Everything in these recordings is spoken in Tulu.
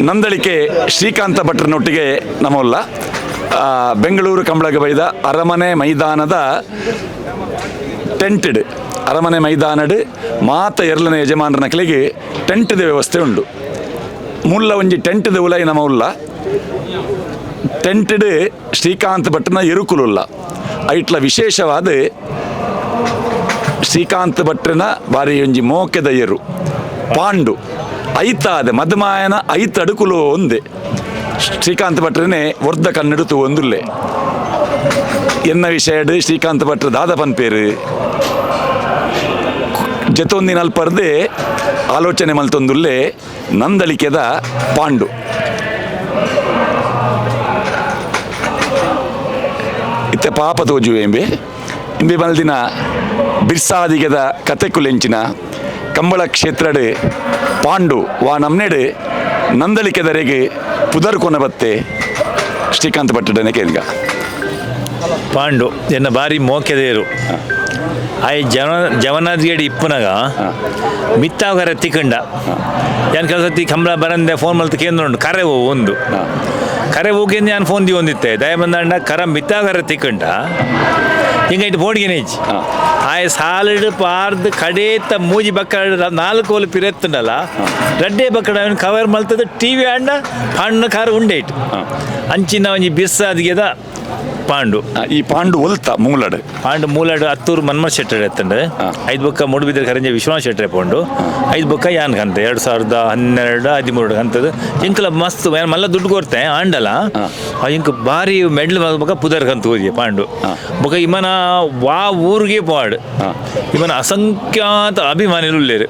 ನಂದಳಿಕೆ ಶ್ರೀಕಾಂತ ಭಟ್ರನೊಟ್ಟಿಗೆ ನಮ್ಮಲ್ಲ ಬೆಂಗಳೂರು ಕಂಬಳಗಬೈದ ಅರಮನೆ ಮೈದಾನದ ಟೆಂಟೆಡ್ ಅರಮನೆ ಮೈದಾನಡ್ ಮಾತ ಎರ್ಲನ ಯಜಮಾನರ ನಕಲಿಗೆ ಟೆಂಟ್ದ ವ್ಯವಸ್ಥೆ ಉಂಡು. ಮುಲ್ಲ ಒಂಜಿ ಟೆಂಟ್ದ ಉಲೈ ನಮ ಉಲ್ಲ. ಟೆಂಟ್ಡ್ ಶ್ರೀಕಾಂತ್ ಭಟ್ನ ಎರುಕುಲುಲ್ಲ. ಐಟ್ಲ ವಿಶೇಷವಾದ ಶ್ರೀಕಾಂತ್ ಭಟ್ರನ ಬಾರಿ ಒಂಜಿ ಮೋಕೆದ ಎರು ಪಾಂಡು ಐತಾದ ಮಧುಮಾಯನ ಐತ ಅಡುಕುಲು ಒಂದೆ ಶ್ರೀಕಾಂತ್ ಭಟ್ರನೇ ವರ್ಧ ಕನ್ನಡ ತೂವೊಂದುಲ್ಲೆ. ಎನ್ನ ವಿಷಯಡ್ ಶ್ರೀಕಾಂತ್ ಭಟ್ರ ದಾದ ಪನ್ಪೇರು ಜತೊಂದಿನ ಅಲ್ಪರ್ದೆ ಆಲೋಚನೆ ಮಲ್ತೊಂದುಲ್ಲೆ ನಂದಳಿಕೆದ ಪಾಂಡು. ಇತ್ತೆ ಪಾಪ ತೋಜುವೆ ಎಂಬೆ ಇಂಬೆ ಮಲ್ದಿನ ಬಿರ್ಸಾದಿಗೆದ ಕತೆಕುಲೆಂಚಿನ ಕಂಬಳ ಕ್ಷೇತ್ರಡ್ ಪಾಂಡು ವಾ ನಮ್ನೆಡ್ ನಂದಳಿಕೆದರೆಗೆ ಪುದರ್ ಕೊನ ಬತ್ತೆ ಶ್ರೀಕಾಂತ್ ಭಟ್ಟಡನೆ ಕೇಳ್ಗ. ಪಾಂಡು ಎನ್ನ ಬಾರಿ ಮೋಕೆದೇರು ಆಯ್ ಜನ ಜವನಾದ್ಗೇಡಿ ಇಪ್ಪುನಗ ಮಿತ್ತಾವರ ತಿಕ್ಕಂಡ ಯಾನ್ ಕೆಲಸತಿ ಕಂಬಳ ಬರಂದೆ ಫೋನ್ ಮಲ್ತ ಕೇಂದ್ರ ಉಂಡು ಕರೆ ಹೋವು ಒಂದು ಕರೆ ಹೋಗಿ ನಾನು ಫೋನ್ the ಒಂದಿತ್ತೆ ದಯ ಬಂದಾಂಡ ಕರ ಮಿತ್ತಾಗರ ತಿಕ್ಕಂಡ ಹಿಂಗ ಇಟ್ಟು ಬೋರ್ಡ್ಗೆ ಇಜ್ಜಿ ಆಯ್ ಸಾಲಿಡ್ ಪಾರ್ದ್ ಕಡೇತ ಮೂಜಿ ಬಕ್ಕಡ ನಾಲ್ಕು ಹೋಲು ಪಿರೆತ್ತುಂಡಲ್ಲ ರಡ್ಡೆ ಬಕ್ಕಡ ಅವನು ಕವರ್ ಮಲ್ತದ ಟಿವಿ ಅಂಡ ಪಾಂಡು ಕಾರ್ ಉಂಡೆ ಇಟ್ಟು ಅಂಚಿನ ಒಂಜಿ ಬಿರ್ಸಾದಿಗೆದ ಪಾಂಡು. ಈ ಪಾಂಡು ಒಲ್ತ ಮೂಲಡ್? ಪಾಂಡು ಮೂಲಾಡು ಹತ್ತೂರು ಮನ್ಮಥ ಶೆಟ್ಟರ್ ಎತ್ತಂಡು. ಐದು ಬೊಕ್ಕ ಮೂಡುಬಿದ್ರೆ ಕರಂಜೆ ವಿಶ್ವನಾಥ್ ಶೆಟ್ಟರೆ ಪೋಂಡು. ಐದು ಬೊಕ್ಕ ಯಾನ್ ಕಂತೆ 2012 13 ಕಂತದ್ದು ಇಂಕಲ ಮಸ್ತ್ ಯಾನ್ ಮಲ್ಲ ದುಡ್ಡು ಕೊರ್ತೆ ಆಂಡಲ ಆ ಇಂಕ್ ಬಾರಿ ಮೆಡ್ಲ್ ಬೊಕ್ಕ ಪುದರ್ ಕಂತ ಹೋದಿ ಪಾಂಡು. ಬೊಕ್ಕ ಇಮನ ವಾ ಊರಿಗೆ ಪೋವಾಡು ಇಮನ ಅಸಂಖ್ಯಾತ ಅಭಿಮಾನಿಲು ಉಲ್ಲೇರು.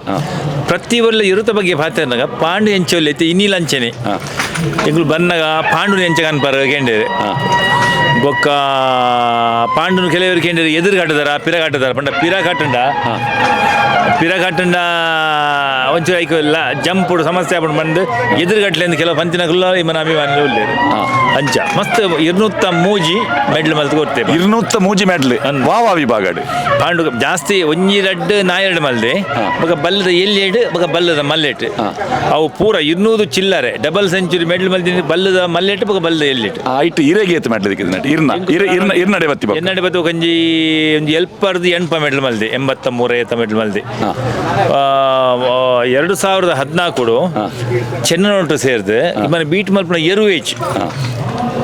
ಪ್ರತಿ ಒಳ್ಳೆ ಇರುತ್ತ ಬಗ್ಗೆ ಪಾತೆರ್ನಾಗ ಪಾಂಡು ಎಂಚೊಲ್ಲೆ ಐತೆ ಇನ್ನಿಲ್ಲ ಅಂಚನೆ ಎಂಕುಲು ಬನ್ನಗ ಪಾಂಡು ಎಂಚ ಕನ್ಪರ್ ಕೇಂಡೇರು. ಬೊಕ್ಕ ಪಾಂಡುನು ಕೆಲವರು ಕೇಂದ್ರ ಎದುರು ಕಾಟದಾರ ಪಿರ ಕಾಟದಾರ ಪಂಡ ಪಿರ ಕಾಟುಂಡ ಪಿರ ಕಾಟುಂಡ ಒಂಚೂರು ಐಕು ಇಲ್ಲ ಜಂಪುಡು ಸಮಸ್ಯೆ ಆಪುಂಡು ಬಂದು ಎದುರು ಕಟ್ಲೆಂದು ಕೆಲವು ಪಂಚಿನಕುಲ್ಲ ಇಮನ ಅಭಿಮಾನಿಲು ಉಲ್ಲೇರು. ಅಂಚ ಮಸ್ತ್ 203 ಮೆಡ್ಲ್ ಮಲ್ತ್ ಕೊಡ್ತೇವೆ. 203 ಮೆಡ್ಲ್? ಅಂದ್. ವಾ ವಿಭಾಗಡ್? ಪಾಂಡು ಜಾಸ್ತಿ ಒಂಜಿ ರಡ್ಡ್ ನಾಯೆರಡು ಮಲ್ದೆ. ಬೊಕ ಬಲ್ಲದ ಎಲ್ಯೆಡ್ ಬೊಕ ಬಲ್ಲದ ಮಲ್ಲೆಟ್ ಅವು ಪೂರ 200 ಚಿಲ್ಲರೆ ಡಬಲ್ ಸೆಂಚುರಿ ಮೆಡ್ಲ್ ಮಲ್ದಿನ ಬಲ್ಲದ ಮಲ್ಲೆಟ್ ಬೊಕ ಬಲ್ಲದ ಎಲ್ಯೆಟ್. ಐಟ್ ಇರೆಗೆ ಏತ್ ಮೆಡ್ಲ್ ದಿಕ್ಕಿದ ಇರ್ನ ಇರ ಇರ್ನ ಇರ್ನಡೆ ಬತ್ತಿ ಬೊಕ್ಕ? ಎನ್ನಡೆ ಬತ್ತು ಒಂಜಿ ಒಂಜಿ ಎಲ್ಪರ್ದು ಎಣ್ಪ ಮೆಡ್ಲ್ ಮಲ್ದೆ 83 ಏತ ಮೆಡ್ಲ್ ಮಲ್ದೆ. 2014 ಚೆನ್ನನೊಟ್ಟು ಸೇರ್ದು ಇಮ್ಮನ ಬೀಟ್ ಮಲ್ಪನ ಎರುವೇಚ್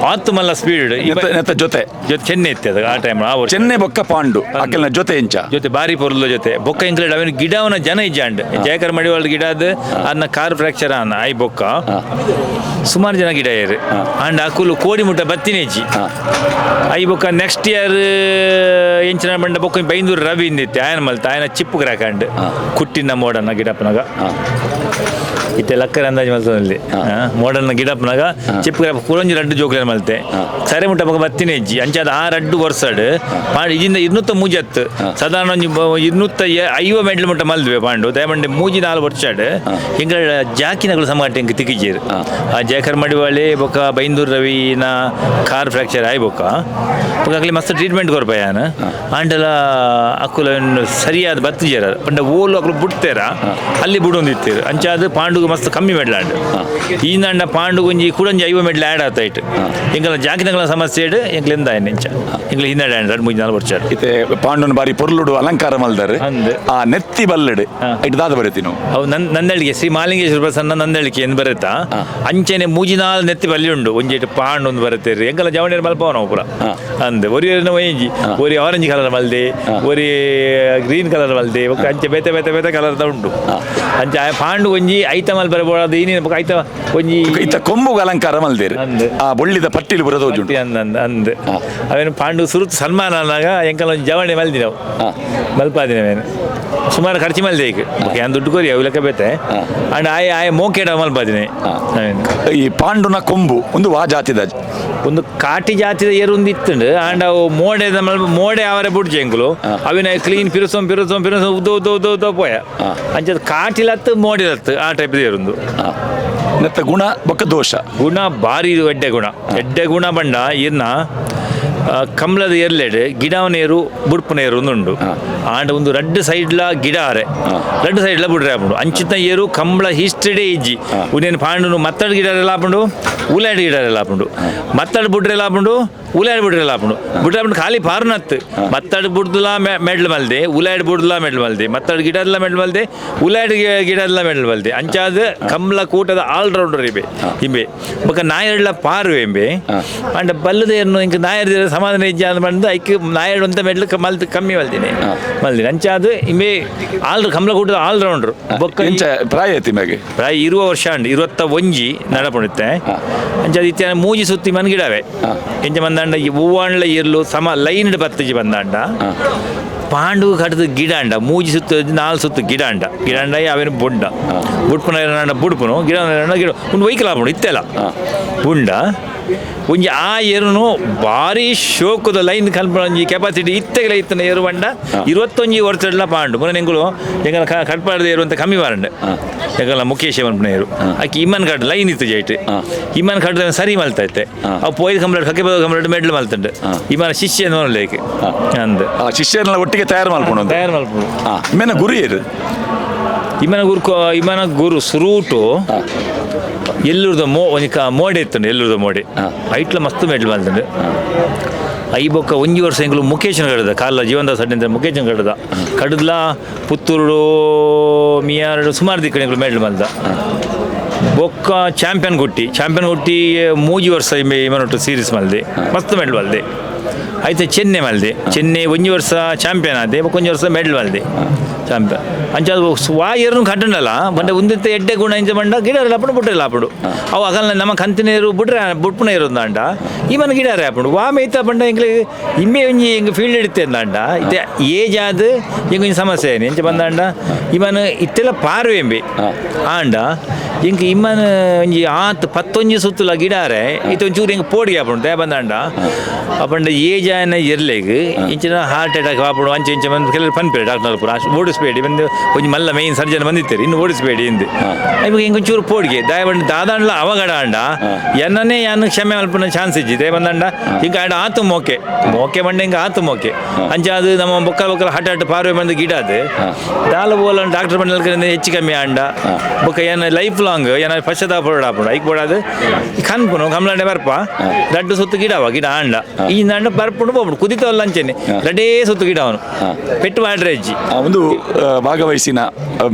ಆತು ಮಲ್ಲ ಸ್ಪೀಡ್. ನೆತ್ತ ಜೊತೆ? ಜೊತೆ ಚೆನ್ನೆ ಇತ್ತು ಅದು ಆ ಟೈಮ್ ಆ ವರ್ಷ. ಚೆನ್ನೆ ಬೊಕ್ಕ ಪಾಂಡು ಅಕೆಲ್ನ ಜೊತೆ ಎಂಚ? ಜೊತೆ ಬಾರಿ ಪೊರ್ಲ ಜೊತೆ. ಬೊಕ್ಕ ಇಂಕ್ಲೆಡ್ ಅವನ ಗಿಡವನ ಜನ ಇಜ್ಜಾಂಡ್ ಜಯಕರ್ ಮಡಿವಾಳ ಗಿಡ ಅದು ಅನ್ನ ಕಾರ್ ಫ್ರಾಕ್ಚರ್ ಆನ I ಬೊಕ್ಕ ಸುಮಾರು ಜನ ಗಿಡ ಏರು ಅಂಡ್ ಅಕುಲು ಕೋಡಿ ಮುಟ್ಟ ಬತ್ತಿನೇಜಿ. I ಬೊಕ್ಕ ನೆಕ್ಸ್ಟ್ ಇಯರ್ ಎಂಚಿನ ಬಂಡ ಬೊಕ್ಕ ಬೈಂದೂರು ರವಿ ಇಂದಿತ್ತೆ ಆಯನ ಮಲ್ತ ಆಯನ ಚಿಪ್ಪು ಕ್ರಾಕಂಡ್ ಕುಟ್ಟಿನ ಮೋಡನ ಗಿಡಪ್ಪನಾಗ ಇತ್ತೆ ಲಕ್ಕರ ಅಂದಾಜು ಮಲ್ತದಲ್ಲಿ ಮೋಡನ್ನ ಗಿಡಪ್ಪನಾಗ ಚಿಪ್ಪು ಕ್ರಾಪ್ ಕುರಂಜಿ ರಡ್ಡು ಜೋಕ್ಲೇನ ಮಲ್ತೆ ಸರೆ ಮುಟ್ಟ ಬೊಕ್ಕ ಬತ್ತಿನೇಜಿ. ಅಂಚಾದ ಆ ರಡ್ಡು ವರ್ಷಡ್ ಪಾಂಡು ಇಜಿಂದ 203 ಹತ್ತು ಸಾಧಾರಣ ಒಂಜಿ 250 ಮೆಡ್ಲ್ ಮುಟ್ಟ ಮಲ್ದ್ವೆ ಪಾಂಡು ದಯಮಂಡೆ ಮೂಜಿ ನಾಲ್ ವರ್ಷಡ್ ಹಿಂಗ ಜಾಕಿನಗಳು ಸಮಾಟ ಹಿಂಗೆ ತಿಕ್ಕಿಜೇರು. ಆ ಜಯಕರ್ ಮಡಿವಾಳಿ ಬೊಕ್ಕ ಬೈಂದೂರು ರವಿನ ಕಾರ್ ಫ್ರಾಕ್ಚರ್ ಆಯ್ ಬೊಕ್ಕ ಬೊಕ್ಕ ಅಕ್ಲಿ ಮಸ್ತ್ ಟ್ರೀಟ್ಮೆಂಟ್ ಕೊರ್ಪ ಯಾನ್ ಆಂಡಲ ಅಕುಲ ಸರಿಯಾದ ಬತ್ತಿಜೇರ ಪಂಡ ಓಲು ಅಕುಲು ಬುಡ್ತೇರ ಅಲ್ಲಿ ಬುಡೊಂದಿತ್ತೇರು. ಅಂಚಾದ ಪಾಂಡುಗು ಮಸ್ತ್ ಕಮ್ಮಿ ಮೆಡ್ಲ್ ಆಂಡ್ ಈಂದಾಂಡ ಪಾಂಡುಗು ಒಂಜಿ ಕುಡೊಂಜಿ 50 ಮೆಡ್ಲ್ ಆ್ಯಡ್ ಆತಾಯ್ತು ಎಂಕಲ ಜಾಕಿನಗಳ ಸಮಸ್ಯೆ ಇಡು ಎಂಕ್ಲ ಎಂದ ಇಂಚ ಎಂಕ್ಲ ಹಿನ್ನಡೆ ಆಂಡ್ ಎರಡು ಮೂಜಿ ನಾಲ್ ವರ್ಷ. ಇತ್ತೆ ಪಾಂಡುನ ಬಾರಿ ಪೊರ್ಲುಡು ಅಲಂಕಾರ ಮಲ್ದಾರೆ. ಅಂದ್. ಆ ನೆತ್ತಿ ಬಲ್ಲಡು ಇಟ್ಟು ದಾದ ಬರೀತಿ ಅವು ನಂದಳಿಗೆ ಶ್ರೀ ಮಾಲಿಂಗೇಶ್ವರ ಪ್ರಸನ್ನ ನಂದಳಿಕೆ ಎಂದು ಬರುತ್ತಾ. ಅಂಚೆನೆ ಮೂಜಿನಾಲ್ ನೆತ್ತಿ ಬಲ್ಲಿ ಉಂಡು ಒಂಜಿ ಪಾಂಡು ಒಂದು ಬರುತ್ತೆ ಎಂಕಲ ಜವಣಿಯರ್ ಮಲ್ಪವ ನಾವು ಪೂರ ಅಂದ್ ಒರಿ ಒಯ್ಯಿಂಜಿ ಒರಿ ಆರೆಂಜ್ ಕಲರ್ ಮಲ್ದೆ ಒರಿ ಗ್ರೀನ್ ಕಲರ್ ಮಲ್ದೆ ಬೊಕ್ಕ ಅಂಚೆ ಬೇತೆ ಬೇತೆ ಬೇತೆ ಕಲರ್ ಉಂಡು. ಅಂಚೆ ಆ ಪಾಂಡು ಒಂಜಿ ಐತ ಮಲ್ ಬರಬೋಡಾದ ಏನೇನು ಬೊಕ್ಕ ಐತ ಒಂಜಿ ಇತ್ತ ಕೊಂಬುಗ ಅಲಂಕಾರ ಮಲ್ದೇರು. ಅಂದ್. ಆ ಬೊಳ್ಳಿದ ಪಟ್ಟಿಲು ಬರೋದು ಪಟ್ಟಿ ಅಂದ್ ಅಂದ್ ಅಂದ್ ಅವೇನು ಪಾಂಡು ಸುರುತು ಸನ್ಮಾನ ಆನಾಗ ಎಂಕಲ ಒಂಜಿ ಜವಣಿ ಮಲ್ದಿ ನಾವು ಮಲ್ಪಾದಿನ ಅವೇನು ಸುಮಾರು ಖರ್ಚು ಮಲ್ದೆ ಈಗ ಯಾನ್ ದುಡ್ಡು ಕೊರಿ ಅವು ಲೆಕ್ಕ ಬೇತೆ ಅಂಡ್ ಆಯ್ ಆಯ್ ಮೋಕೇಡ ಮಲ್ಪಾದಿನ ಅವೇನು. ಈ ಪಾಂಡುನ ಕೊಂಬು ಒಂದು ವಾ ಜಾತಿದ? ಒಂದು ಕಾಟಿ ಜಾತಿದ ಏರು ಒಂದು ಇತ್ತುಂಡು ಆಂಡ ಅವು ಮೋಡೆದ ಮಲ್ಪ ಮೋಡೆ ಅವರೆ ಬುಡ್ಜೆ ಎಂಕುಲು ಅವಿನ ಕ್ಲೀನ್ ಪಿರುಸೋಂ ಪಿರುಸೋಂ ಪಿರುಸೋಂ ಉದ್ದ ಉದ್ದ ಉದ್ದ ಉದ್ದ ಪೋಯ ಅಂಚದ ಕಾಟಿಲತ್ತು ಮೋಡಿಲತ್ತು ಆ ಟೈಪ್ ಏರುಂದು. ನೆತ್ತ ಗುಣ ಬೊಕ್ಕ ದೋಷ? ಗುಣ ಭಾರಿ ಎಡ್ಡೆ ಗುಣ ಎಡ್ಡೆ ಗುಣ ಬಂಡ ಇರ್ನ ಕಂಬ್ಳದ ಎರ್ಲೆಡ್ ಗಿಡವನೇರು ಬುಡ್ಪುನೇರು ಉಂಡು. ಆಂಡ ಒಂದು ರಡ್ಡ್ ಸೈಡ್ಲ ಗಿಡ ಆರೆ, ರಡ್ಡ್ ಸೈಡ್ಲ ಬುಡ್ರೆ ಆಪುಂಡು. ಅಂಚಿತ ಏರು ಕಂಬಳ ಹಿಸ್ಟರಿಡೇ ಇಜ್ಜಿ. ಉನೇನು ಪಾಂಡುನು ಮತ್ತಡ್ ಗಿಡರೆಲ್ಲ ಆಪುಂಡು, ಉಲಾಡ್ ಗಿಡರೆಲ್ಲ ಆಪುಂಡು. ಮತ್ತಡ್ ಬುಡ್ರೆಲ್ಲ ಆಪುಂಡು, ಉಲಾಡ್ ಬುಡ್ರೆಲ್ಲ ಆಪುಂಡು. ಬುಡ್ರೆ ಆಪುಂಡು ಖಾಲಿ ಪಾರುನತ್ತು. ಮತ್ತಡ್ ಬುಡ್ದುಲ ಮೆಡ್ಲ್ ಮಲ್ದೆ, ಉಲಾಡ್ ಬುಡ್ದುಲ ಮೆಡ್ಲ್ ಮಲ್ದೆ, ಮತ್ತಡ್ ಗಿಡರ್ಲ ಮೆಡ್ಲ್ ಮಲ್ದೆ, ಉಲಾಡ್ ಗಿಡರ್ಲ ಮೆಡ್ಲ್ ಮಲ್ದೆ. ಅಂಚಾದ ಕಂಬಳ ಕೂಟದ ಆಲ್ರೌಂಡರ್ ಇಬೆ ಇಂಬೆ. ಬೊಕ ನಾಯರ್ಲ ಪಾರು ಎಂಬೆ. ಅಂಡ ಬಲ್ಲದ ಏನು ಇಂಕ ನಾಯರ್ ಸಮಾಧಾನ ಇಜ್ಜ ಅಂದ್ ಬಂದು ಐಕ್ ನಾಯರ್ ಅಂತ ಮೆಡ್ಲ್ ಮಲ್ತ್ ಕಮ್ಮಿ ಮಲ್ದಿನಿ ಮಲ್ದಿನಿ. ಅಂಚಾದ ಇಂಬೆ ಆಲ್ ಕಂಬಳ ಕೂಟದ ಆಲ್ರೌಂಡರ್. ಬೊಕ್ಕ ಎಂಚ ಪ್ರಾಯ ಐತಿ ಮ್ಯಾಗೆ? ಪ್ರಾಯ 20 ವರ್ಷ ಅಂಡ್ 21 ನಡಪುಣಿತ್ತೆ. ಅಂಚಾದ ಇತ್ತೆ ಮೂಜಿ ಸುತ್ತಿ ಮನ್ಗಿಡವೆ. ಎಂಚ ಬಂದಾಂಡ ಈ ಹೂವಾಣ್ಲ ಇರ್ಲು ಸಮ ಲೈನ್ ಬತ್ತಿಜಿ ಬಂದಾಂಡ ಪಾಂಡು ಕಡ್ದು ಗಿಡಾಂಡ ಮೂಜಿ ಸುತ್ತು ನಾಲ್ ಸುತ್ತು ಗಿಡಾಂಡ ಗಿಡಾಂಡ ಅವೇನು ಬುಂಡ ಬುಡ್ಪುನ ಏನಾಂಡ ಬುಡ್ಪುನು ಗಿಡ ಗಿಡ ಒಂದು ವೆಹಿಕಲ್ ಆಪುಂಡು ಇತ್ತೆಲ್ಲ ಬುಂಡ ಒಂಜಿ ಆ ಏರುನು ಭಾರಿ ಶೋಕದ ಲೈನ್ ಕಲ್ಪನ ಒಂಜಿ ಕೆಪಾಸಿಟಿ ಇತ್ತೆಗಲ ಇತ್ತನ ಏರು ಬಂಡ 21 ವರ್ಷಡ್ಲ ಪಾಂಡು ಪುನಃ ಎಂಗುಲು ಎಂಗಲ ಕಟ್ಪಾಡ್ದ ಏರು ಅಂತ ಕಮ್ಮಿ ಬಾರಂಡ ಎಂಗಲ ಮುಖೇಶ್ ಪನ್ಪುನ ಏರು ಆಕೆ ಇಮ್ಮನ್ ಕಡ್ ಲೈನ್ ಇತ್ತು ಜೈಟ್ ಇಮ್ಮನ್ ಕಡ್ದ ಸರಿ ಮಲ್ತಾ ಇತ್ತೆ. ಅವು ಪೋಯ್ದು ಕಂಪ್ಲೇಂಟ್ ಕಕ್ಕೆ ಕಂಪ್ಲೇಂಟ್ ಮೆಡ್ಲ್ ಮಲ್ತುಂಡು ಇಮ್ಮನ ಶಿಷ್ಯ ನೋಡ್ಲೇಕ್ ಅಂದ್ ಆ ಶಿಷ್ಯರನ್ನ ಒಟ್ಟಿಗೆ ತಯಾರು ಮಲ್ಪುಂಡು ಅಂತ. ತಯಾರು ಮಲ್ಪುಂಡು. ಇಮ್ಮೆನ ಗುರು ಏರು? ಇಮ್ಮನ ಗುರು ಇಮ್ಮನ ಗುರು ಸುರೂಟು ಎಲ್ಲುರ್ದ ಮೋ ಒಂಜಿ ಮೋಡೆ ಇತ್ತುಂಡು ಎಲ್ಲುರ್ದ ಮೋಡೆ ಐಟ್ಲ ಮಸ್ತ್ ಮೆಡ್ಲ್ ಮಲ್ತುಂಡು. I ಬೊಕ್ಕ ಒಂಜಿ ವರ್ಷ ಎಂಕುಲು ಮುಖೇಶನ ಕಡ್ದ ಕಾಲ ಜೀವನದಾಸ ಅಡ್ಡ ಮುಖೇಶನ ಕಡ್ದ ಕಡ್ದ್ಲ ಪುತ್ತೂರು ಮಿಯಾರಡು ಸುಮಾರು ದಿಕ್ಕಡೆ ಎಂಕುಲು ಮೆಡ್ಲ್ ಮಲ್ದ. ಬೊಕ್ಕ ಚಾಂಪಿಯನ್ ಗುಟ್ಟಿ ಚಾಂಪಿಯನ್ ಗುಟ್ಟಿ ಮೂಜಿ ವರ್ಷ ಇಮ್ಮನೊಟ್ಟು ಸೀರೀಸ್ ಮಲ್ದೆ ಮಸ್ತ್ ಮೆಡ್ಲ್ ಮಲ್ದೆ. ಐತೆ ಚೆನ್ನೆ ಮಲ್ದೆ ಚೆನ್ನೆ ಒಂಜಿ ವರ್ಷ ಚಾಂಪಿಯನ್ ಆದೆ ಬೊಕ್ಕ ಒಂಜಿ ವರ್ಷ ಮೆಡ್ಲ್ ಮಲ್ದೆ ಚಾಂಪಿಯನ್. ಅಂಚ ವಾ ಏರ್ನು ಕಟ್ಟಂಡಲ್ಲ ಬಂಡ ಉಂದಿತ್ತ ಎಡ್ಡೆ ಗುಣ ಇಂಚ ಬಂಡ ಗಿಡ ಆಪುಂಡು ಬುಡ್ರೆ ಆಪುಂಡು. ಅವು ಅಗಲ್ನ ನಮ್ಮ ಕಂತಿನೇರು ಬುಡ್ರೆ ಬುಡ್ಪುನ ಇರೋದಾಂಡ ಇವನ್ ಗಿಡಾರೆ ಆಪುಂಡು. ವಾ ಮೇಯ್ತ ಬಂಡ ಎಂಗ್ಲಿ ಇಮ್ಮೆ ಒಂಜಿ ಎಂಗ್ ಫೀಲ್ಡ್ ಇಡುತ್ತೆ ಅಂದಾಂಡ ಇತ್ತೆ ಏಜ್ ಆದ್ ಎಂಗ್ ಒಂಜಿ ಸಮಸ್ಯೆ ಏನಿ ಎಂಚ ಬಂದಾಂಡ ಇವನ್ ಇತ್ತೆಲ್ಲ ಪಾರು ಎಂಬಿ ಆಂಡ ಎಂಕ್ ಇಮ್ಮನ್ ಒಂಜಿ ಆತ್ ಪತ್ತೊಂಜಿ ಸುತ್ತಲ ಗಿಡಾರೆ ಇತ್ತೆ ಒಂಚೂರು ಎಂಕ್ ಪೋಡಿಗೆ ಆಪುಂಡು. ದಯ ಬಂದಾಂಡ ಅಪಂಡ ಏಜ್ ಆಯನ ಎರ್ಲೆಗ್ ಇಂಚಿನ ಹಾರ್ಟ್ ಅಟ್ಯಾಕ್ ಆಪುಂಡು ಅಂಚೆ ಇಂಚ ಬಂದು ಕೆಲವರು ಪನ್ಪೇರು ಡಾಕ್ಟರ್ ಪೂರ ಓಡಿಸ್ಬೇಡಿ ಬಂದು ಒಂಜಿ ಮಲ್ಲ ಮೇನ್ ಸರ್ಜನ್ ಬಂದಿತ್ತಾರೆ ಇನ್ನು ಓಡಿಸ್ಬೇಡಿ ಇಂದು ಇವಾಗ ಹಿಂಗೆ ಒಂಚೂರು ಪೋಡಿಗೆ ದಯ ಬಂದು ದಾದಾಂಡ್ಲ ಅವಘಡ ಅಂಡ ಎನ್ನನೇ ಯಾನು ಕ್ಷಮೆ ಮಲ್ಪುನ ಚಾನ್ಸ್ ಇಜ್ಜಿ. ದಯ ಬಂದಂಡ ಹಿಂಗೆ ಆಡ ಆತು ಮೋಕೆ ಮೋಕೆ ಬಂಡ ಹಿಂಗೆ ಆತು ಮೋಕೆ ಅಂಚ ಅದು ನಮ್ಮ ಬೊಕ್ಕಲ ಬೊಕ್ಕಲ ಹಟ ಹಟ ಪಾರ್ವೆ ಬಂದು ಗಿಡ ಅದು ದಾಲ ಬೋಲ ಡಾಕ್ಟರ್ ಬಂದ ಹೆಚ್ಚು ಕಮ್ಮಿ ಅಂಡ ಬೊಕ್ಕ ಏನ ಲೈಫ್ ಲಾಂಗ್ ಏನ ಪಶ್ಚಾತ್ತಾಪ ಆಪುಂಡು. ಐಕ್ ಬೋಡಾದು ಕನ್ಪುನು ಕಮಲಾಂಡೆ ಬರ್ಪ ದಡ್ಡು ಸುತ್ತು ಗಿಡವ ಗಿಡ ಅಂಡ ಈ ಅಂಡ ಬರ್ಪುಂಡು ಹೋಗ್ಬಿಡು ಕುದಿತವಲ್ಲ ಅಂಚೆನೆ ದಡ್ಡೇ ಸುತ್ತು ಗಿಡ ಅವನು ಪೆಟ್ಟು ಮಾಡ್ರೆ ಅಜ್ಜಿ. ಒಂದು ಭಾಗವಹಿಸಿನ